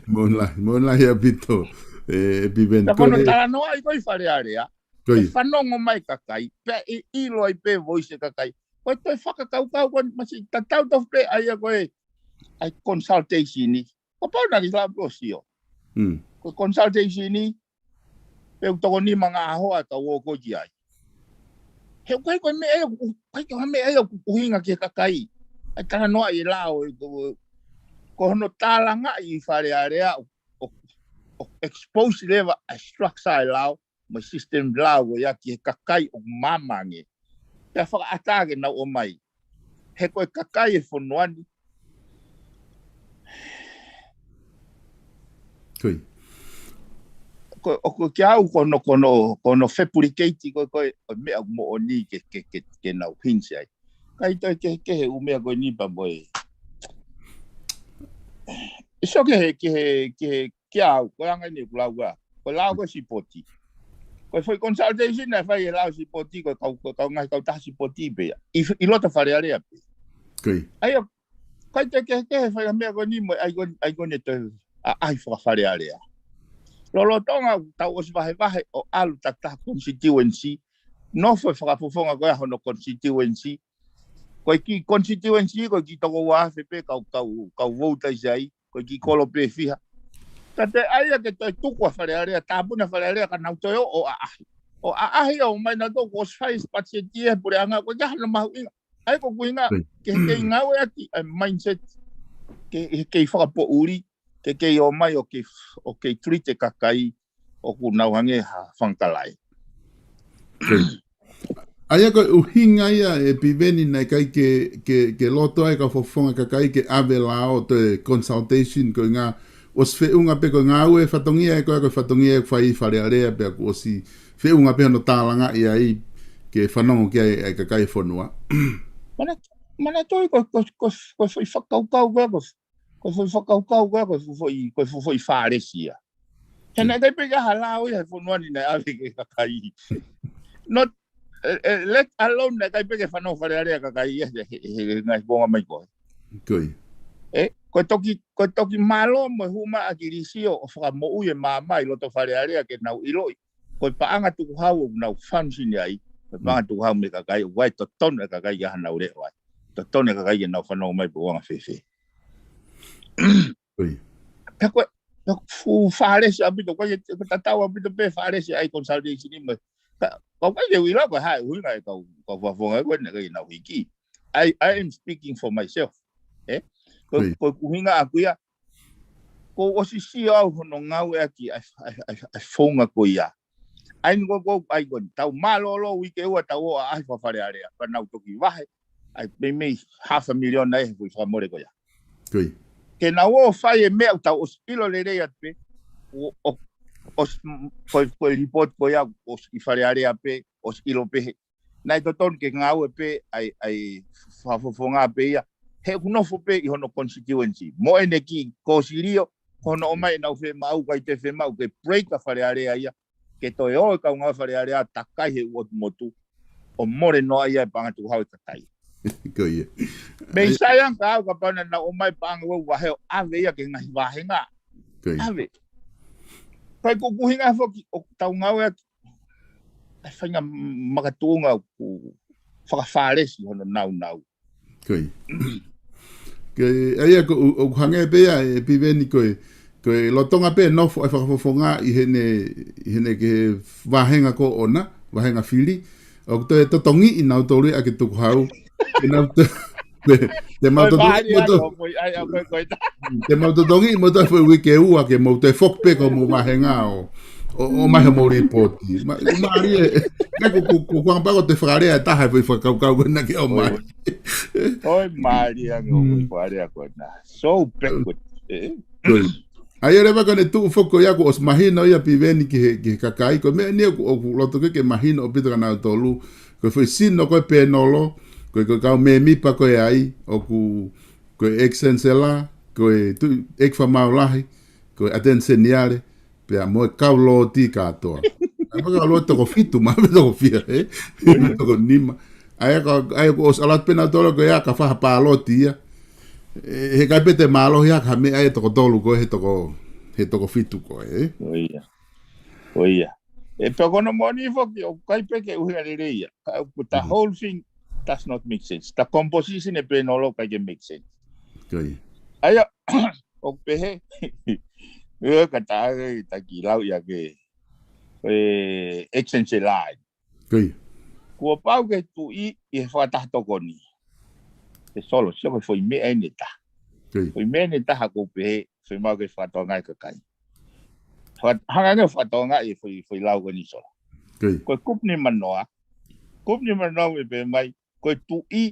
Moʻoni lahi, moʻoni lahi ʻaupito. ʻE, ʻe Piveni. Pea ko hono talanoa ʻi ko ē ʻi Fale Alea. Ko ia. ʻE fanongo mai kakai, pea ʻe ʻilo ai pē voice e kakai. Ko e toe fakakaukau ko eni masi tatau tofu pē ʻa ia ko e, ʻa e consultation ni. Kapau naʻa ke lau pē ʻo sio. Ko e consultation ni, pe ʻoku toko nima ngaahi ʻaho ʻa e kau ō ko ē ki ai. He ʻoku ʻikai ko e meʻa ia, ʻoku ʻikai ko e meʻa ia ʻoku ʻuhinga ki he kakai. ʻA e talanoa ʻi he lao, ʻe ko, ko hono tālangaʻi ʻi Fale Alea, ʻo, ʻo, ʻo expose leva ʻa e structure e lao, mo e system lao ko ia ki he kakai ʻoku maama ange. Pea fakaʻatā ke nau ʻomai. He ko e kakai e fonua ni. Ko ia. Ko, ʻoku kiate au ko hono, ko hono, ko hono fabricate ko, ko e, ko e meʻa moʻoni ke, ke, ke, ke nau hinsi ai. Ka ʻi he toe kehekehe ʻū meʻa ko eni pea mo e. So ke he, ke he, ke he, kiate au, ko e anga eni ʻeku lau ʻa. Ko e lao ko e sipoti. Ko e foʻi consultation naʻe fai he lao sipoti, ko e kau, ko e kau ngaahi kautaha sipoti pē ia. ʻI, ʻi loto Fale Alea pē. Ko ia. ʻA ia, ʻikai te kehekehe fai ha meʻa ko eni mo e ʻai ko eni, ʻai ko eni e toe ʻaʻahi faka-Fale Alea. Lolotonga ʻoku tau ʻosi vahevahe ʻo ʻalu takitaha constituency, nofo e fakafofonga ko ia hono constituency, ko e kiʻi constituency, ko e kiʻi toko ua afe pē kau, kau, kau vouti ai, ko e kiʻi kolo pē fiha. Ka te ʻai ia ke toe tuku ʻa Fale Alea, tāpuni ʻa Fale Alea ka nau toe ō ʻo ʻaʻahi. ʻO ʻaʻahi ʻo ʻomai nautolu kuo ʻosi fai e patiseti ʻe he puleʻanga, ko e ʻikai hano mahuʻinga. ʻA ia ko e ʻuhinga, ke kei ngāueʻaki ʻa e mindset, ke, ke kei fakapoʻuli, ke kei ō mai ʻo kei, ʻo kei treat e kakai ʻoku nau hangē ha fanga kalai. ʻA ia ko e ʻuhinga ia ʻe Piveni naʻe ʻikai ke, ke, ke loto ai e kau fakafofonga kakai ke ʻave lao ʻo toe consultation ko e ʻuhinga ʻosi feʻunga pē ko e ngāue fatongia ʻe ko e, ko e fatongia ʻe fai ʻi Fale Alea pea kuo ʻosi feʻunga pē hono tālangaʻi ai ke fanongo ki ai e kakai e fonua. Mana, mana toi ko, ko, ko, ko e foʻi fakakaukau ko, ko e foʻi fakakaukau ko, ko e foʻi, ko e foʻi fālesi ia. He naʻe ʻikai pē ke ʻi ai ha lao ia he fonua ni naʻe ʻave ki he kakai. Not, e, e, let alone naʻe ʻikai pē ke fanongo Fale Alea kakai ia he, he, he, he ngaahi kuonga mai ko ē. Ko ia. ʻE, ko e toki, ko e toki mālō mo e hū mai ʻa Kilisio ʻo fakamoʻui e maama ʻi loto Fale Alea ke nau ʻiloʻi. Ko e paʻanga tukuhau ʻoku nau function ai. Ko e paʻanga tukuhau mei he kakai, ʻoku ʻi ai e totonu e kakai ke ʻi ai hanau leʻo ai. Totonu e kakai ke nau fanongo mai pe ʻoku anga fēfē. Ko ia. Pea ko e, pea ko e fuʻu fālesi ʻaupito, ko e, ko e tatau ʻaupito pē fālesi ʻa e consultation ni mo e, ka, ka ʻoku ʻikai ke u ʻilo ko e hā e ʻuhinga e kau, kau fakafofonga ko ē naʻe ʻikai ke nau hiki. I, I am speaking for myself. ʻE? Ko, ko e ʻuhinga ʻaʻaku ia, kuo u ʻosi sio au hono ngāueʻaki ʻa e, ʻa e, ʻa e, ʻa e founga ko ia. ʻA ia ko, ko, ʻa ia ko eni, tau mālōlō uike ua tau ō ʻaʻahi faka-Fale Alea, pea nau toki vahe, ʻa e meimei half a million ʻa e he foʻi fakamole ko ia. Ko ia. Ke nau ō fai e meʻa ʻoku tau ʻosi ʻilo lelei atu pē, ʻo, ʻo, ʻosi, ko e, ko e report ko ia, ʻosi ʻi Fale Alea pē, ʻosi ʻilo pē he. Naʻe totonu ke ngāue pē, ʻa e, ʻa e fakafofonga pē ia, he ʻoku nofo pē ʻi hono constituency. Mo ʻene kiʻi kōsilio, ko hono ʻomai ʻenau fiemaʻu, ʻikai te fiemaʻu ke break ʻa Fale Alea ia, ke toe ō e kau ngāue Fale Alea takai he ʻū ʻotu motu, ʻo mole noa ia e paʻanga tukuhau e kakai. Ko ia. Mei sai ange ka au kapau naʻa nau ʻomai paʻanga ʻo vahe ʻo ʻave ia ki he ngaahi vāhenga. Ko ia. ʻAve. Ka ko e ʻuhinga foki ʻoku tau ngāueʻaki, ʻa e faʻahinga makatuʻunga ʻoku fakafalesi hono naunau. Ko ia. Ko ia, ʻa ia ʻoku, ʻoku hangē pē ia ʻe Piveni ko e, ko e lolotonga pē nofo ʻa e fakafofonga ʻi heʻene, ʻi heʻene kē vāhenga ko ʻona, vāhenga fili, ʻoku toe totongiʻi nautolu ia ke tukuhau. Ke nau to-, te, te mau totongiʻi mo to-, te mau totongiʻi mo toe foʻi uike ʻe ua ke mau toe foki pē ko hoʻomou vāhenga ʻo, ʻo, ʻomai hoʻomou lipooti. Ma, mālie, ē, ʻikai ko, ko, ko, ko anga pē ko e fakalea ʻe taha e foʻi fakakaukau ko ena ke ʻomai. ʻOi, mālie ange ʻoku fakalea ko ena. So backward, ē? Ko ia. ʻA ia leva ko ʻene tuʻu foki ko ia kuo ʻosi mahino ia Piveni ki he, ki he kakai, ko e meʻa eni ʻoku, ʻoku loto ke, ke mahino ʻaupito kia nautolu, ko e foʻi sino ko e pēnolo, ko e, ko e kau mēmipa ko ē ai, ʻoku, ko e ʻEiki Senisela, ko e tuʻi ʻeiki fakamaau lahi, ko e ʻAteni Seniale, pea mo e kau loti kātoa. ʻA ia mo e kau loti toko fitu, mahalo pē toko fiha, ē? Toko nima. ʻA ia ka, ʻa ia kuo ʻosi ʻalu atu pē nautolu ko ia ka fai ha pāloti ia. ʻE, heʻikai pē te mālohi hake ha meʻa ia toko tolu ko ē he toko, he toko fitu ko ē, ē? Ko ia. Ko ia. ʻE, pea ko hono moʻoni foki, ʻoku ʻikai pē ke ʻuhinga lelei ia. Ka ʻoku the whole thing does not make sense. The composition ʻe pēnolo ʻikai ke make sense. Ko ia. ʻA ia, ʻoku pehē, ʻe, ka tā, ʻe, taki lau ia ke, ʻe, ʻEiki Senisela. Ko ia. Kuo pau ke tuʻi ʻi he fakataha tokoni. ʻE Solo, sio ko e foʻi meʻa eni ʻe taha. Ko ia. Foʻi meʻa eni ʻe taha ʻoku pehē, foʻi mau ke fakatokangaʻi kakai. Faka-, hanga ange ʻo fakatokangaʻi e foʻi, foʻi lau ko eni Solo. Ko ia. Ko e kupu nimanoa, kupu nimanoa ʻoku pehē mai, ko e tuʻi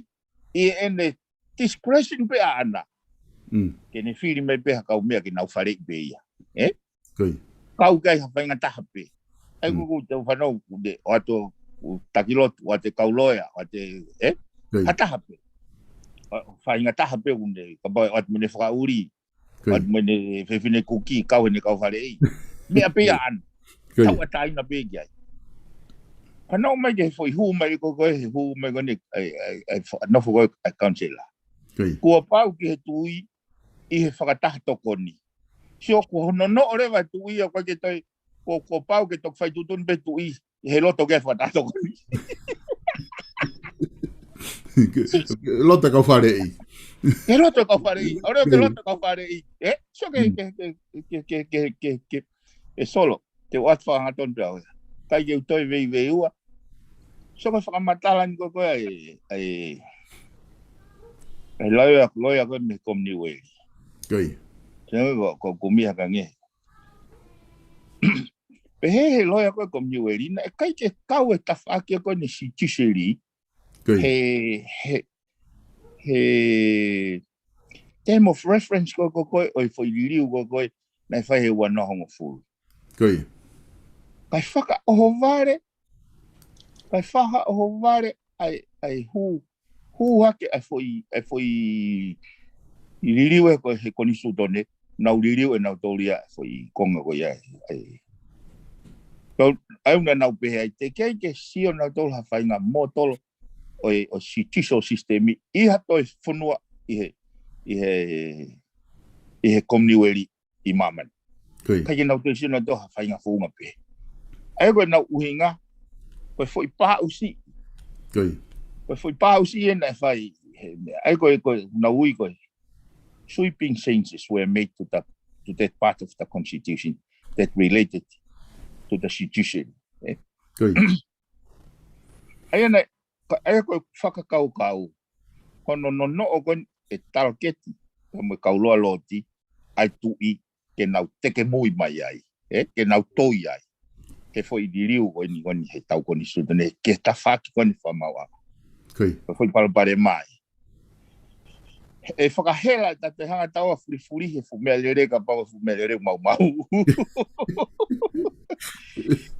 ʻi heʻene discretion pē ʻaʻana. Mm. Ke ne fili mai pē ha kau meʻa ke nau faleʻi pē ia. Ē? Ko ia. Kau ki ai ha faingataha pē. ʻA ia Mm. ko ʻeku tau fanau, ʻoku ne ʻoatu, ʻoku taki lotu, ʻoatu e kau loea, ʻoatu e, ē? Ko ia. Ha taha pē. ʻO, faingataha pē ʻoku ne, kapau ʻoatu mo ʻene fakaʻuli. Ko ia. ʻOatu mo ʻene fefine kuki, kau heʻene kau faleʻi. Meʻa pē ia ʻaʻana. Ko ia. Tauʻatāina pē ki ai. Ka nau ō mai ki he foʻi hū mai ko ē, ko e hū mai ko eni, ʻa e, ʻa e, ʻa e fa-, nofo ko ē ʻa e kaunisela. Ko ia. Kuo pau ke tuʻi ʻi he fakataha tokoni. Sio, ko hono noʻo leva e tuʻi ia ʻoku ʻikai ke toe, ko, kuo pau ke toki fai tuʻutuʻuni pē tuʻi he loto ki he fakataha tokoni. Loto kau faleʻi. Ke loto kau faleʻi. ʻAlu ke loto kau faleʻi. Ē? Sio ke, Mm. ke, ke, ke, ke, ke, ke, ʻe Solo. Te u ʻoatu fakahangatonu pē au ia. ʻIkai ke u toe veiveiua. Sio ko e fakamatala ni ko ē ko ē ʻa e, ʻa e, ʻa e loea, loea ko ē mei he Kominiueli. Ko ia. Sio ko, ko, ko mia ka nge. Pehē he loea ko ē Kominiueli, naʻe ʻikai ke kau e tafaʻaki ko eni sitiseli. Ko ia. He, he, he term of reference ko ē, ko ē, ko ē, ʻo e foʻi liliu ko ē, ko ē, naʻe fai he ua noa hongofulu. Ko ia. Kae fakaʻohovale, kae fakaʻohovale ʻa e, ʻa e hū, hū hake ʻa e foʻi, ʻa e foʻi liliu ē ko ē he konisitūtone, nau liliu ʻe nautolu ia ʻa e foʻi konga ko ia ē. Kau, ʻa ia naʻa nau pehē ai, teʻeki ai ke sio nautolu ha faʻahinga mōtolo ʻo e, ʻo e judicial system ʻi ha toe fonua ʻi he, ʻi he, ʻi he Kominiueli ʻi māmani. Ko ia. ʻIkai ke nau toe sio nautolu ha faʻahinga founga pē. ʻA ia ko ʻenau ʻuhinga, ko e foʻi pāʻusi. Ko ia. Ko e foʻi pāʻusi ē naʻe fai. He, ʻa ia ko e, ko ʻenau ui ko e sweeping changes were made to the, to that part of the constitution that related to the judiciary. Ē? Ko ia. ʻA ia naʻe, ka, ʻa ia ko e fakakaukau, ko hono noʻo ko eni ʻe talaketi, ka mo e kau loa loti, ʻa e tuʻi, ke nau tekemui mai ai, ē, ke nau toi ai. He foʻi liliu ko eni, ko eni he tau konisitūtone, ke tafaʻaki ko eni fakamaauʻanga. Ko ia. Ko e foʻi palopalema ia. ʻE fakahela ʻe tautolu, hanga ʻe tautolu ʻo fulifuli he fuʻu meʻalele kapau fuʻu meʻalele maumau.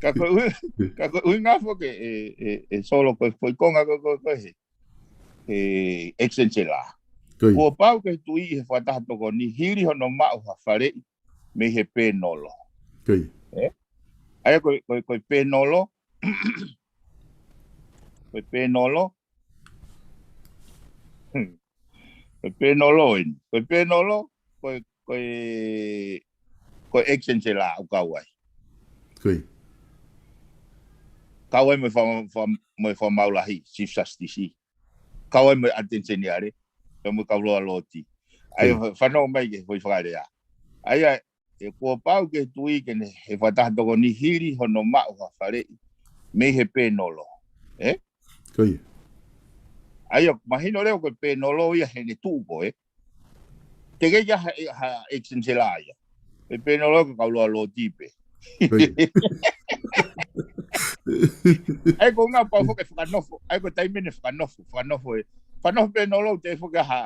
Ka ko e ʻu-, ka ko e ʻuhinga foki ē, ē, ē Solo ko e foʻi konga ko ē, ko ē, ko ē he, he ʻEiki Senisela. Ko ia. Kuo pau ke tuʻi he fakataha tokoni hili hono maʻu ha faleʻi mei he pēnolo. Ko ia. Ē? ʻA ia ko e, ko e, ko e pēnolo, ko e pēnolo, ko e pēnolo eni. Ko e pēnolo, ko e, ko e, ko e ʻEiki Senisela ʻoku kau ai. Ko ia. Kau ai mo e fa-, fa-, mo e fakamaau lahi, Chief Justice. Kau ai mo e ʻAteni Seniale, pea mo e kau loa loti. ʻA ia, fanongo mai ki he foʻi fakalea. ʻA ia, ʻe kuo pau ke tuʻi ke ne, he fakataha tokoni hili hono maʻu ha faleʻi mei he pēnolo. Ē? ʻA ia, mahino leva ko e pēnolo ia heʻene tuʻu ko ē. Teʻeki ai ha, ha ʻekiseni selā ia. Pē pēnolo ko e kau loa loti pē. ʻA ia ko e ngaahi pau foki e fakanofo. ʻA ia ko e taimi ʻene fakanofo. Fakanofo e. Fakanofo pēnolo te foki ha.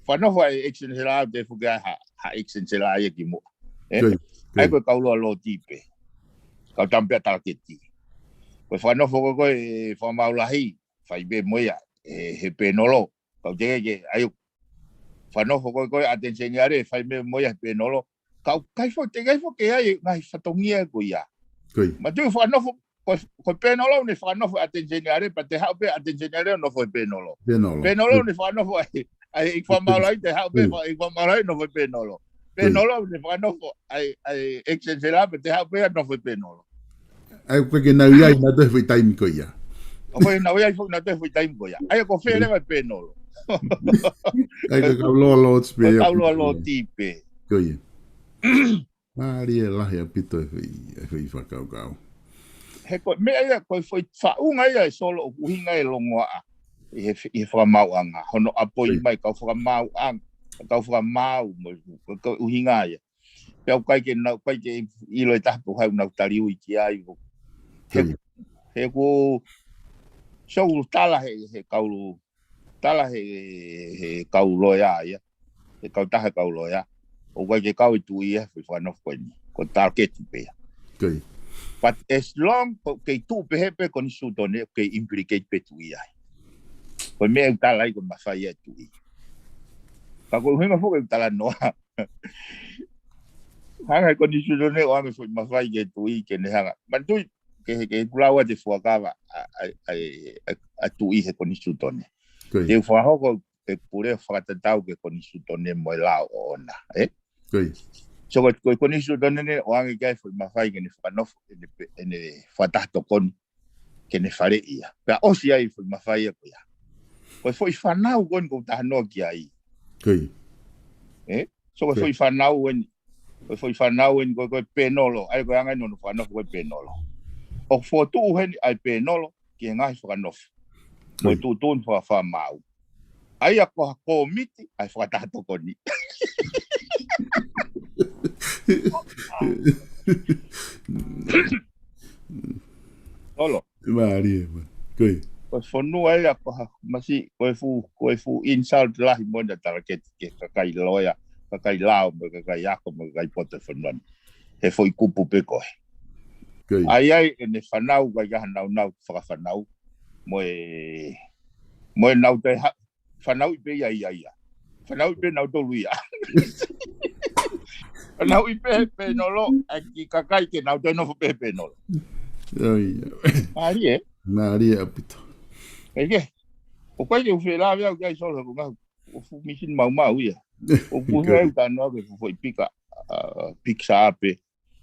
Fakanofo e ʻekiseni selā te foki ha, ha ʻekiseni selā ia ki muʻa. Ē? ʻA ia ko e kau loa loti pē. Kau tama pē ʻa Talaketi. Ko e fakanofo ko ē ko e fakamaau lahi. Fai pē mo ia. He, he pēnolo. Kau teʻeki ke, ʻa ia, fakanofo ko ē ko e ʻAteni Seniale, fai pē mo ia he pēnolo. Kau kai fo, teʻeki ai foki ke ʻi ai e ngaahi fatongia ko ia. Matu fakanofo, ko, ko e pēnolo ne fakanofo ʻAteni Seniale, pea te haʻu pē ʻAteni Seniale ʻo nofo he pēnolo. Pēnolo ne fakanofo ai, ʻa e fakamaau lahi te haʻu pē, ʻa e fakamaau lahi nofo he pēnolo. Pēnolo ne fakanofo ai, ʻa e ʻekiseni selā pea te haʻu pē ʻo nofo he pēnolo. ʻA ia ko e ke nau ʻi ai nautolu he foʻi taimi ko ia. ʻO ko e nau ʻi ai foʻi nautolu he foʻi taimi ko ia. ʻA ia ko fē leva e pēnolo. ʻA ia ko e kau loa loti pē. Ko e kau loa loti pē. Ko ia. Mālie lahi ʻaupito e foʻi, e foʻi fakakaukau. He ko e meʻa ia, ko e foʻi faʻunga ia ʻe Solo ʻoku ʻuhinga e longoaʻa. ʻI he, ʻi he fakamaauʻanga. Hono ʻapoi mai kau fakamaauʻanga. Kau fakamaau, mo, ko e ʻuhinga ia. Pea ʻoku ʻikai ke nau, ʻikai ke ʻilo e taha pe ko hai ʻoku nau tali ui ki ai. He, he ko, so tala he, he kau, tala he, he kau loea ia. He kau taha kau loea. ʻOku ʻikai ke kau e tuʻi ia, he fakanofo ko eni. Ko Talaketi pē ia. But as long, ko e kei tuʻu pē he pē konisitūtone, kei implicate pē tuʻi ai. Ko e meʻa ʻoku tala ai ko e mafai ia e tuʻi. Ka ko e ʻuhinga foki ʻoku talanoa. Hanga he konisitūtone ʻo ʻoange foʻi mafai ke tuʻi ke ne hanga. Manatuʻi ke, ke kulau ʻa e fuakava ʻa, ʻa, ʻa, ʻa, ʻa tuʻi he konisitūtone. Te u fakahoko e pule fakatatau ki he konisitūtone mo e lao ʻoʻona, ē? So ko, ko e konisitūtone ne ʻoange ki ai foʻi mafai ke ne fakanofo, ʻene pe-, ʻene fakataha tokoni ke ne faleʻi ia. Pea ʻosi ai foʻi mafai ia ko ia. Ko e foʻi fanau ko eni ʻoku ou talanoa ki ai. Ē? So ko e foʻi fanau eni. Ko e foʻi fanau eni ko, ko e pēnolo. ʻA ia ko e anga eni hono fakanofo ko e pēnolo. ʻOku fokotuʻu heni ʻa e pēnolo ki he ngaahi fakanofo. Ko e tuʻutuʻuni fakafakamaau. ʻA ia ko ha kōmiti, ʻa e fakataha tokoni. Solo. Mālie, man. Ko e. Ko e fonua ia ko ha masi, ko e fuʻu, ko e fuʻu insult lahi mo ʻena Talaketi ki he kakai loea, kakai lao, mo e kakai ako, mo e kakai poto e fonua ni. He foʻi kupu pē ko ē. ʻA ia ʻene fanau, ʻikai ke ha naunau fakafanau. Mo e, mo e nau te ha, fanauʻi pē ia ia ia. Fanauʻi pē nautolu ia. Fanauʻi pē pēnolo, ʻa e kiʻi kakai ke nau toe nofo pē pēnolo. Mālie ē? Mālie ʻaupito. ʻIkai ke. ʻOku ʻikai ke u fie lave au ki ai Solo ko ngā. ʻOku fuʻu misini maumau ia. ʻOku fuʻu fie au tano au ke fuʻu foʻi pika. Pika pē.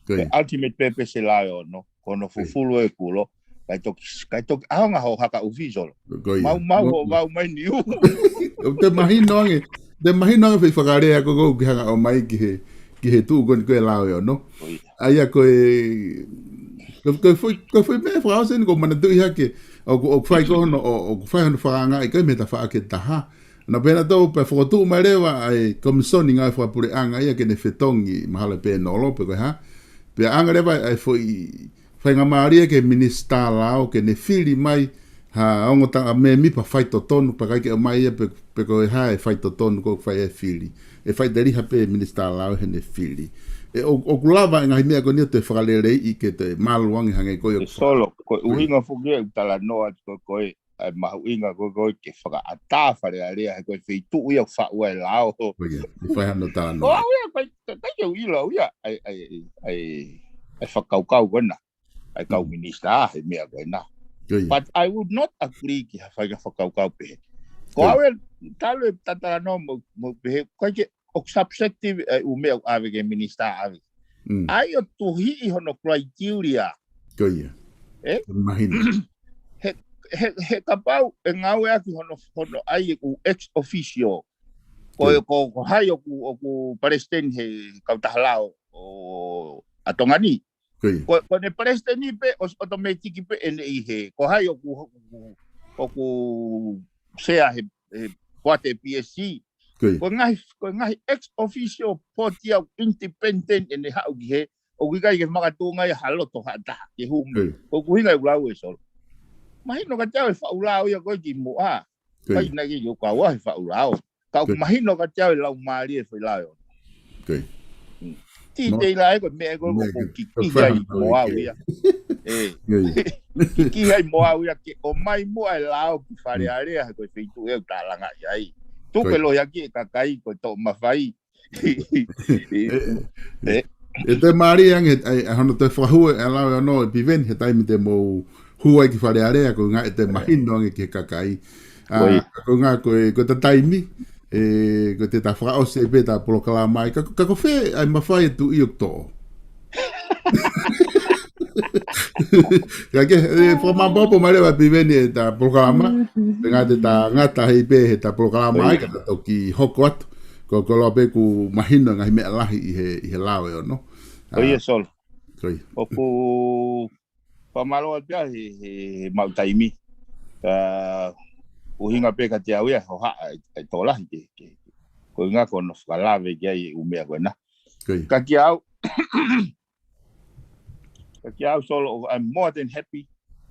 Ko e ultimate purpose e lao ʻe ono, ko hono fufulu e kulo, kai toki, kai toki, ʻaonga ho haka ʻufi Solo. Maumau ho vau mai ni u. ʻOku te mahino ange, te mahino ange foʻi fakalea ko ē ʻoku ke hanga ʻo ʻomai ki he, ki he tuʻu ko eni ko e lao ʻe ono. ʻA ia ko e, ko e, ko e foʻi, ko e foʻi meʻa fakaʻosi eni ʻoku ou manatuʻi hake, ʻoku, ʻoku fai ko hono, ʻo, ʻoku fai hono fakaangaʻi ko e meʻa tafaʻaki ʻe taha. Naʻa pehē naʻa tau pea fokotuʻu mai leva ʻa e komisoni ngāue fakapuleʻanga ia ke ne fetongi mahalo e pēnolo pe ko e hā. Pea ʻanga leva ʻa e foʻi faingamālie ki he minisitā lao ke ne fili mai ha ongo taʻanga mēmipa faitotonu pea ʻikai ke ʻomai ia pe, pe ko e hā e faitotonu ko ē ʻoku fai ai e fili. ʻE faʻiteliha pē minisitā lao heʻene fili. ʻE ʻo, ʻoku lava e ngaahi meʻa ko eni ʻo toe fakaleleiʻi ke toe malu ange hangē ko ia ʻoku fai. Solo, ko e ʻuhinga foki ʻeku talanoa atu ko ē ʻa e mahuʻinga ko ē ko ē ke fakaʻatā Fale Alea he ko e feituʻu ia ʻoku faʻu ai e lao. Ko ia, ʻe fai hano talanoa. ʻO au ia, kai, kai, kai ke u ʻilo au ia, ʻa e, ʻa e, ʻa e, ʻa e fakakaukau ko ena. ʻA e kau minisitā, he meʻa ko ena. But I would not agree ki ha fai ka fakakaukau pehē. Ko au ia, talu e talanoa mo, mo pehē, kai ke, ʻoku subjective e ʻū meʻa ʻoku ʻave ki he minisitā ʻave. ʻA ia ʻoku tuhiʻi hono criteria. Ko ia. ē? Mahino. He, he, he kapau ʻe ngāueʻaki hono, hono ʻai ʻeku ex officio. Ko, ko, ko hai ʻoku, ʻoku palesiteni he kautaha lao ʻo, ʻa Tonga ni. Ko, ko ʻene palesiteni pē, ʻosi ʻotomētiki pē ʻene ʻi he, ko hai ʻoku, ʻoku, ʻoku sea he, he poate P S C. Ko e ngaahi, ko e ngaahi ex officio poate ia ʻoku independent ʻene haʻu ki he, ʻoku ʻikai ke makatuʻunga ia ha loto ha taha ke hū mai. Ko ʻeku ʻuhinga ʻeku lau ē Solo. Mahino kiate au e faʻu lao ia ko ē kimuʻa. Kai na ke ʻikai ke u kau au he faʻu lao. Ka ʻoku mahino kiate au e laumālie e foʻi lao ē. Tite ila ē ko e meʻa ko ē ʻoku kikihi ai mo au ia. ʻE. Kikihi ai mo au ia ke ʻomai muʻa e lao ki Fale Alea he ko e feituʻu ē ʻoku tālangaʻi ai. Tuku e lohiakiʻi e kakai ko e toʻo mafai. ʻE, ʻe, ʻe te mālie ange, ʻa, ʻa hono toe fakahū e lao ʻe ono ʻe Piveni, he taimi te mou hū ai ki Fale Alea, ko e ʻuhinga ʻe te mahino ange ki he kakai. ʻA, ko e ʻuhinga ko e, ko e ta taimi, ʻe, ko e te ta fakaʻosi pē ta polokalama ai. Ka, ka ko fē ʻa e mafai ʻe Tuʻi ʻoku toʻo. Ka ke, ʻe, fakamaopoopo mai leva Piveni e ta polokalama. Pea ngata ta, ngata hei pē he ta polokalama ai, ka ta toki hoko atu. Ko, ko e lau pē ʻoku mahino ngaahi meʻa lahi ʻi he, ʻi he lao ʻe ono. Ko ia Solo. Ko ia. ʻOku fakamālō atu ia he, he, he maʻu taimi. Ka ʻuhinga pē kiate au ia, hohaʻa e, e tokolahi ke, ke, ko e ʻuhinga ko hono fakalave ki ai e ʻū meʻa ko ena. Ka kiate au, ka kiate au Solo, I'm more than happy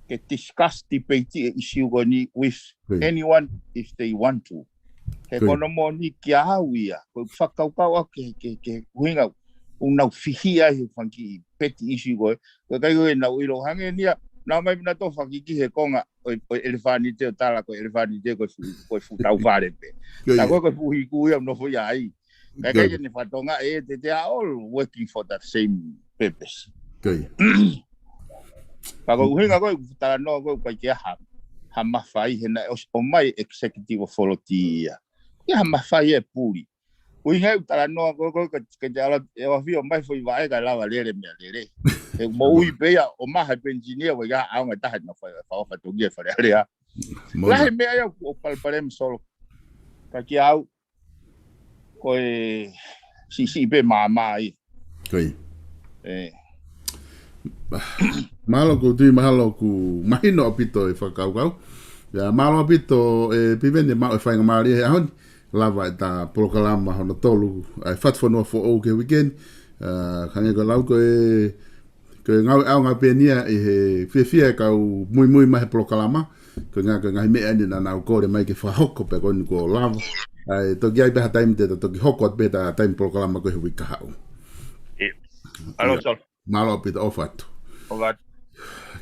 ke discuss, debate e issue ko eni with anyone if they want to. He ko hono moʻoni kiate au ia, ko e fakakaukau au ke, ke, ke ʻuhinga ʻoku nau fihia ai he fanga kiʻi petty issue ko ē. Ko e ʻikai ko ē ʻenau ʻilo hangē ni ia, nau ō mai pē nautolu ʻo fakakikihi he konga ʻo e, ʻo e ʻelefanite ʻo tala ko e ʻelefanite ko e fuʻu, ko e fuʻu taufale pē. Ka ko e, ko e fuʻu hiku ia ʻoku nofo ia ai. Ka ʻikai ke ne fakatonga ʻe te, they are all working for that same purpose. Ka ko e ʻuhinga ko ē ʻeku talanoa ko ē ʻoku ʻikai ke ʻi ai ha, ha mafai he naʻe ʻosi ʻomai executive authority ia. ʻI ai ha mafai e puli. ʻUhinga ʻeku talanoa ko ē, ko e ka, ka te ala, ʻe ʻoua fie ʻomai foʻi vaʻe kae lava lele meʻalele. He moʻui pē ia ʻo maha e peniselea, ʻoku ʻikai ha ʻaonga ʻe taha ʻi he fai, fai, fai, fatongia Fale Alea. Lahi e meʻa ia ʻoku, ʻoku palopalema Solo. Ka kiate au, ko e siʻisiʻi pē māmā ia. Ko ia. ʻE. Mālō ʻoku tui mahalo ʻoku mahino ʻaupito e fakakaukau. ʻIa, mālō ʻaupito ʻe Piveni e maʻu e faingamālie he ʻaho ni. Lava e ta polokalama hono tolu, ʻa e Fatufonua Foʻou ki he weekend. ʻA, hangē ko e lau ko e, ko e ngāue ʻaonga pē eni ia ʻi he fiefia e kau muimui mai he polokalama. Ko e ngaahi, ko e ngaahi meʻa eni naʻa nau kole mai ke fakahoko pea ko eni kuo lava. ʻA, ʻe toki ʻi ai pē ha taimi te ta toki hoko atu pē ta taimi polokalama ko ē he uike kahaʻu. ʻIa. Mālō ʻaupito, ʻofa atu. ʻOfa atu.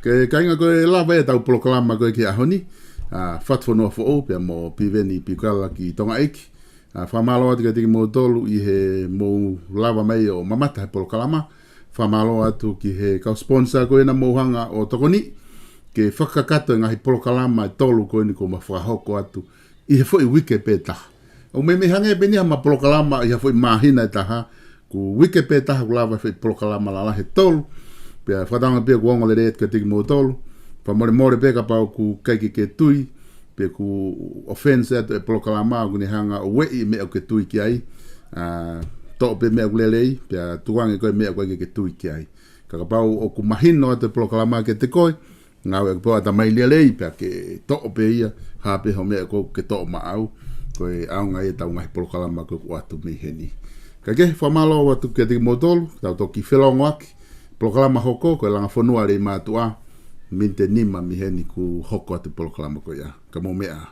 Ke kāinga, ko e lava ia e tau polokalama ko ē ki he ʻaho ni. ʻA, Fatufonua Foʻou pea mo Piveni Piukala ki Tonga ʻEiki. ʻA, fakamālō atu kiate kimoutolu ʻi he mou lava mai ʻo mamata he polokalama. Fakamālō atu ki he kau sponsor ko ē naʻa mou hanga ʻo tokoni ke fakakakato e ngaahi polokalama ʻe tolu ko eni kuo ma fakahoko atu ʻi he foʻi uike pē taha. ʻOku meimei hangē pē eni ia ha ma polokalama ʻi ha foʻi māhina ʻe taha, ko e uike pē taha ʻoku lava e foʻi polokalama lalahi ʻe tolu. Pea fakatauange pē ʻoku ongo lelei atu kiate kimoutolu. Fakamolemole pē kapau ʻoku ʻikai ke ke tui, pe ʻoku offense atu e polokalama ʻoku ne hanga ʻo ueʻi e meʻa ʻoku ke tui ki ai. ʻA, toʻo pē meʻa ʻoku lelei, pea tukuange ko e meʻa ʻoku ʻikai ke ke tui ki ai. Ka kapau ʻoku mahino atu e polokalama kiate koe, ngāueʻaki pē ho ʻatamai lelei pea ke toʻo pē ia, hā pē ha meʻa ʻoku ke toʻo maʻau, ko e ʻaonga ia e tau ngaahi polokalama ko ē ʻoku ʻoatu mei heni. Kae kehe, fakamālō atu kiate kimoutolu, tau toki felongoaki, polokalama hoko, ko e Langa Fonua Leimātuʻa, miniti ʻe nima mei heni kuo hoko atu e polokalama ko ia. Ka mou meʻa ā.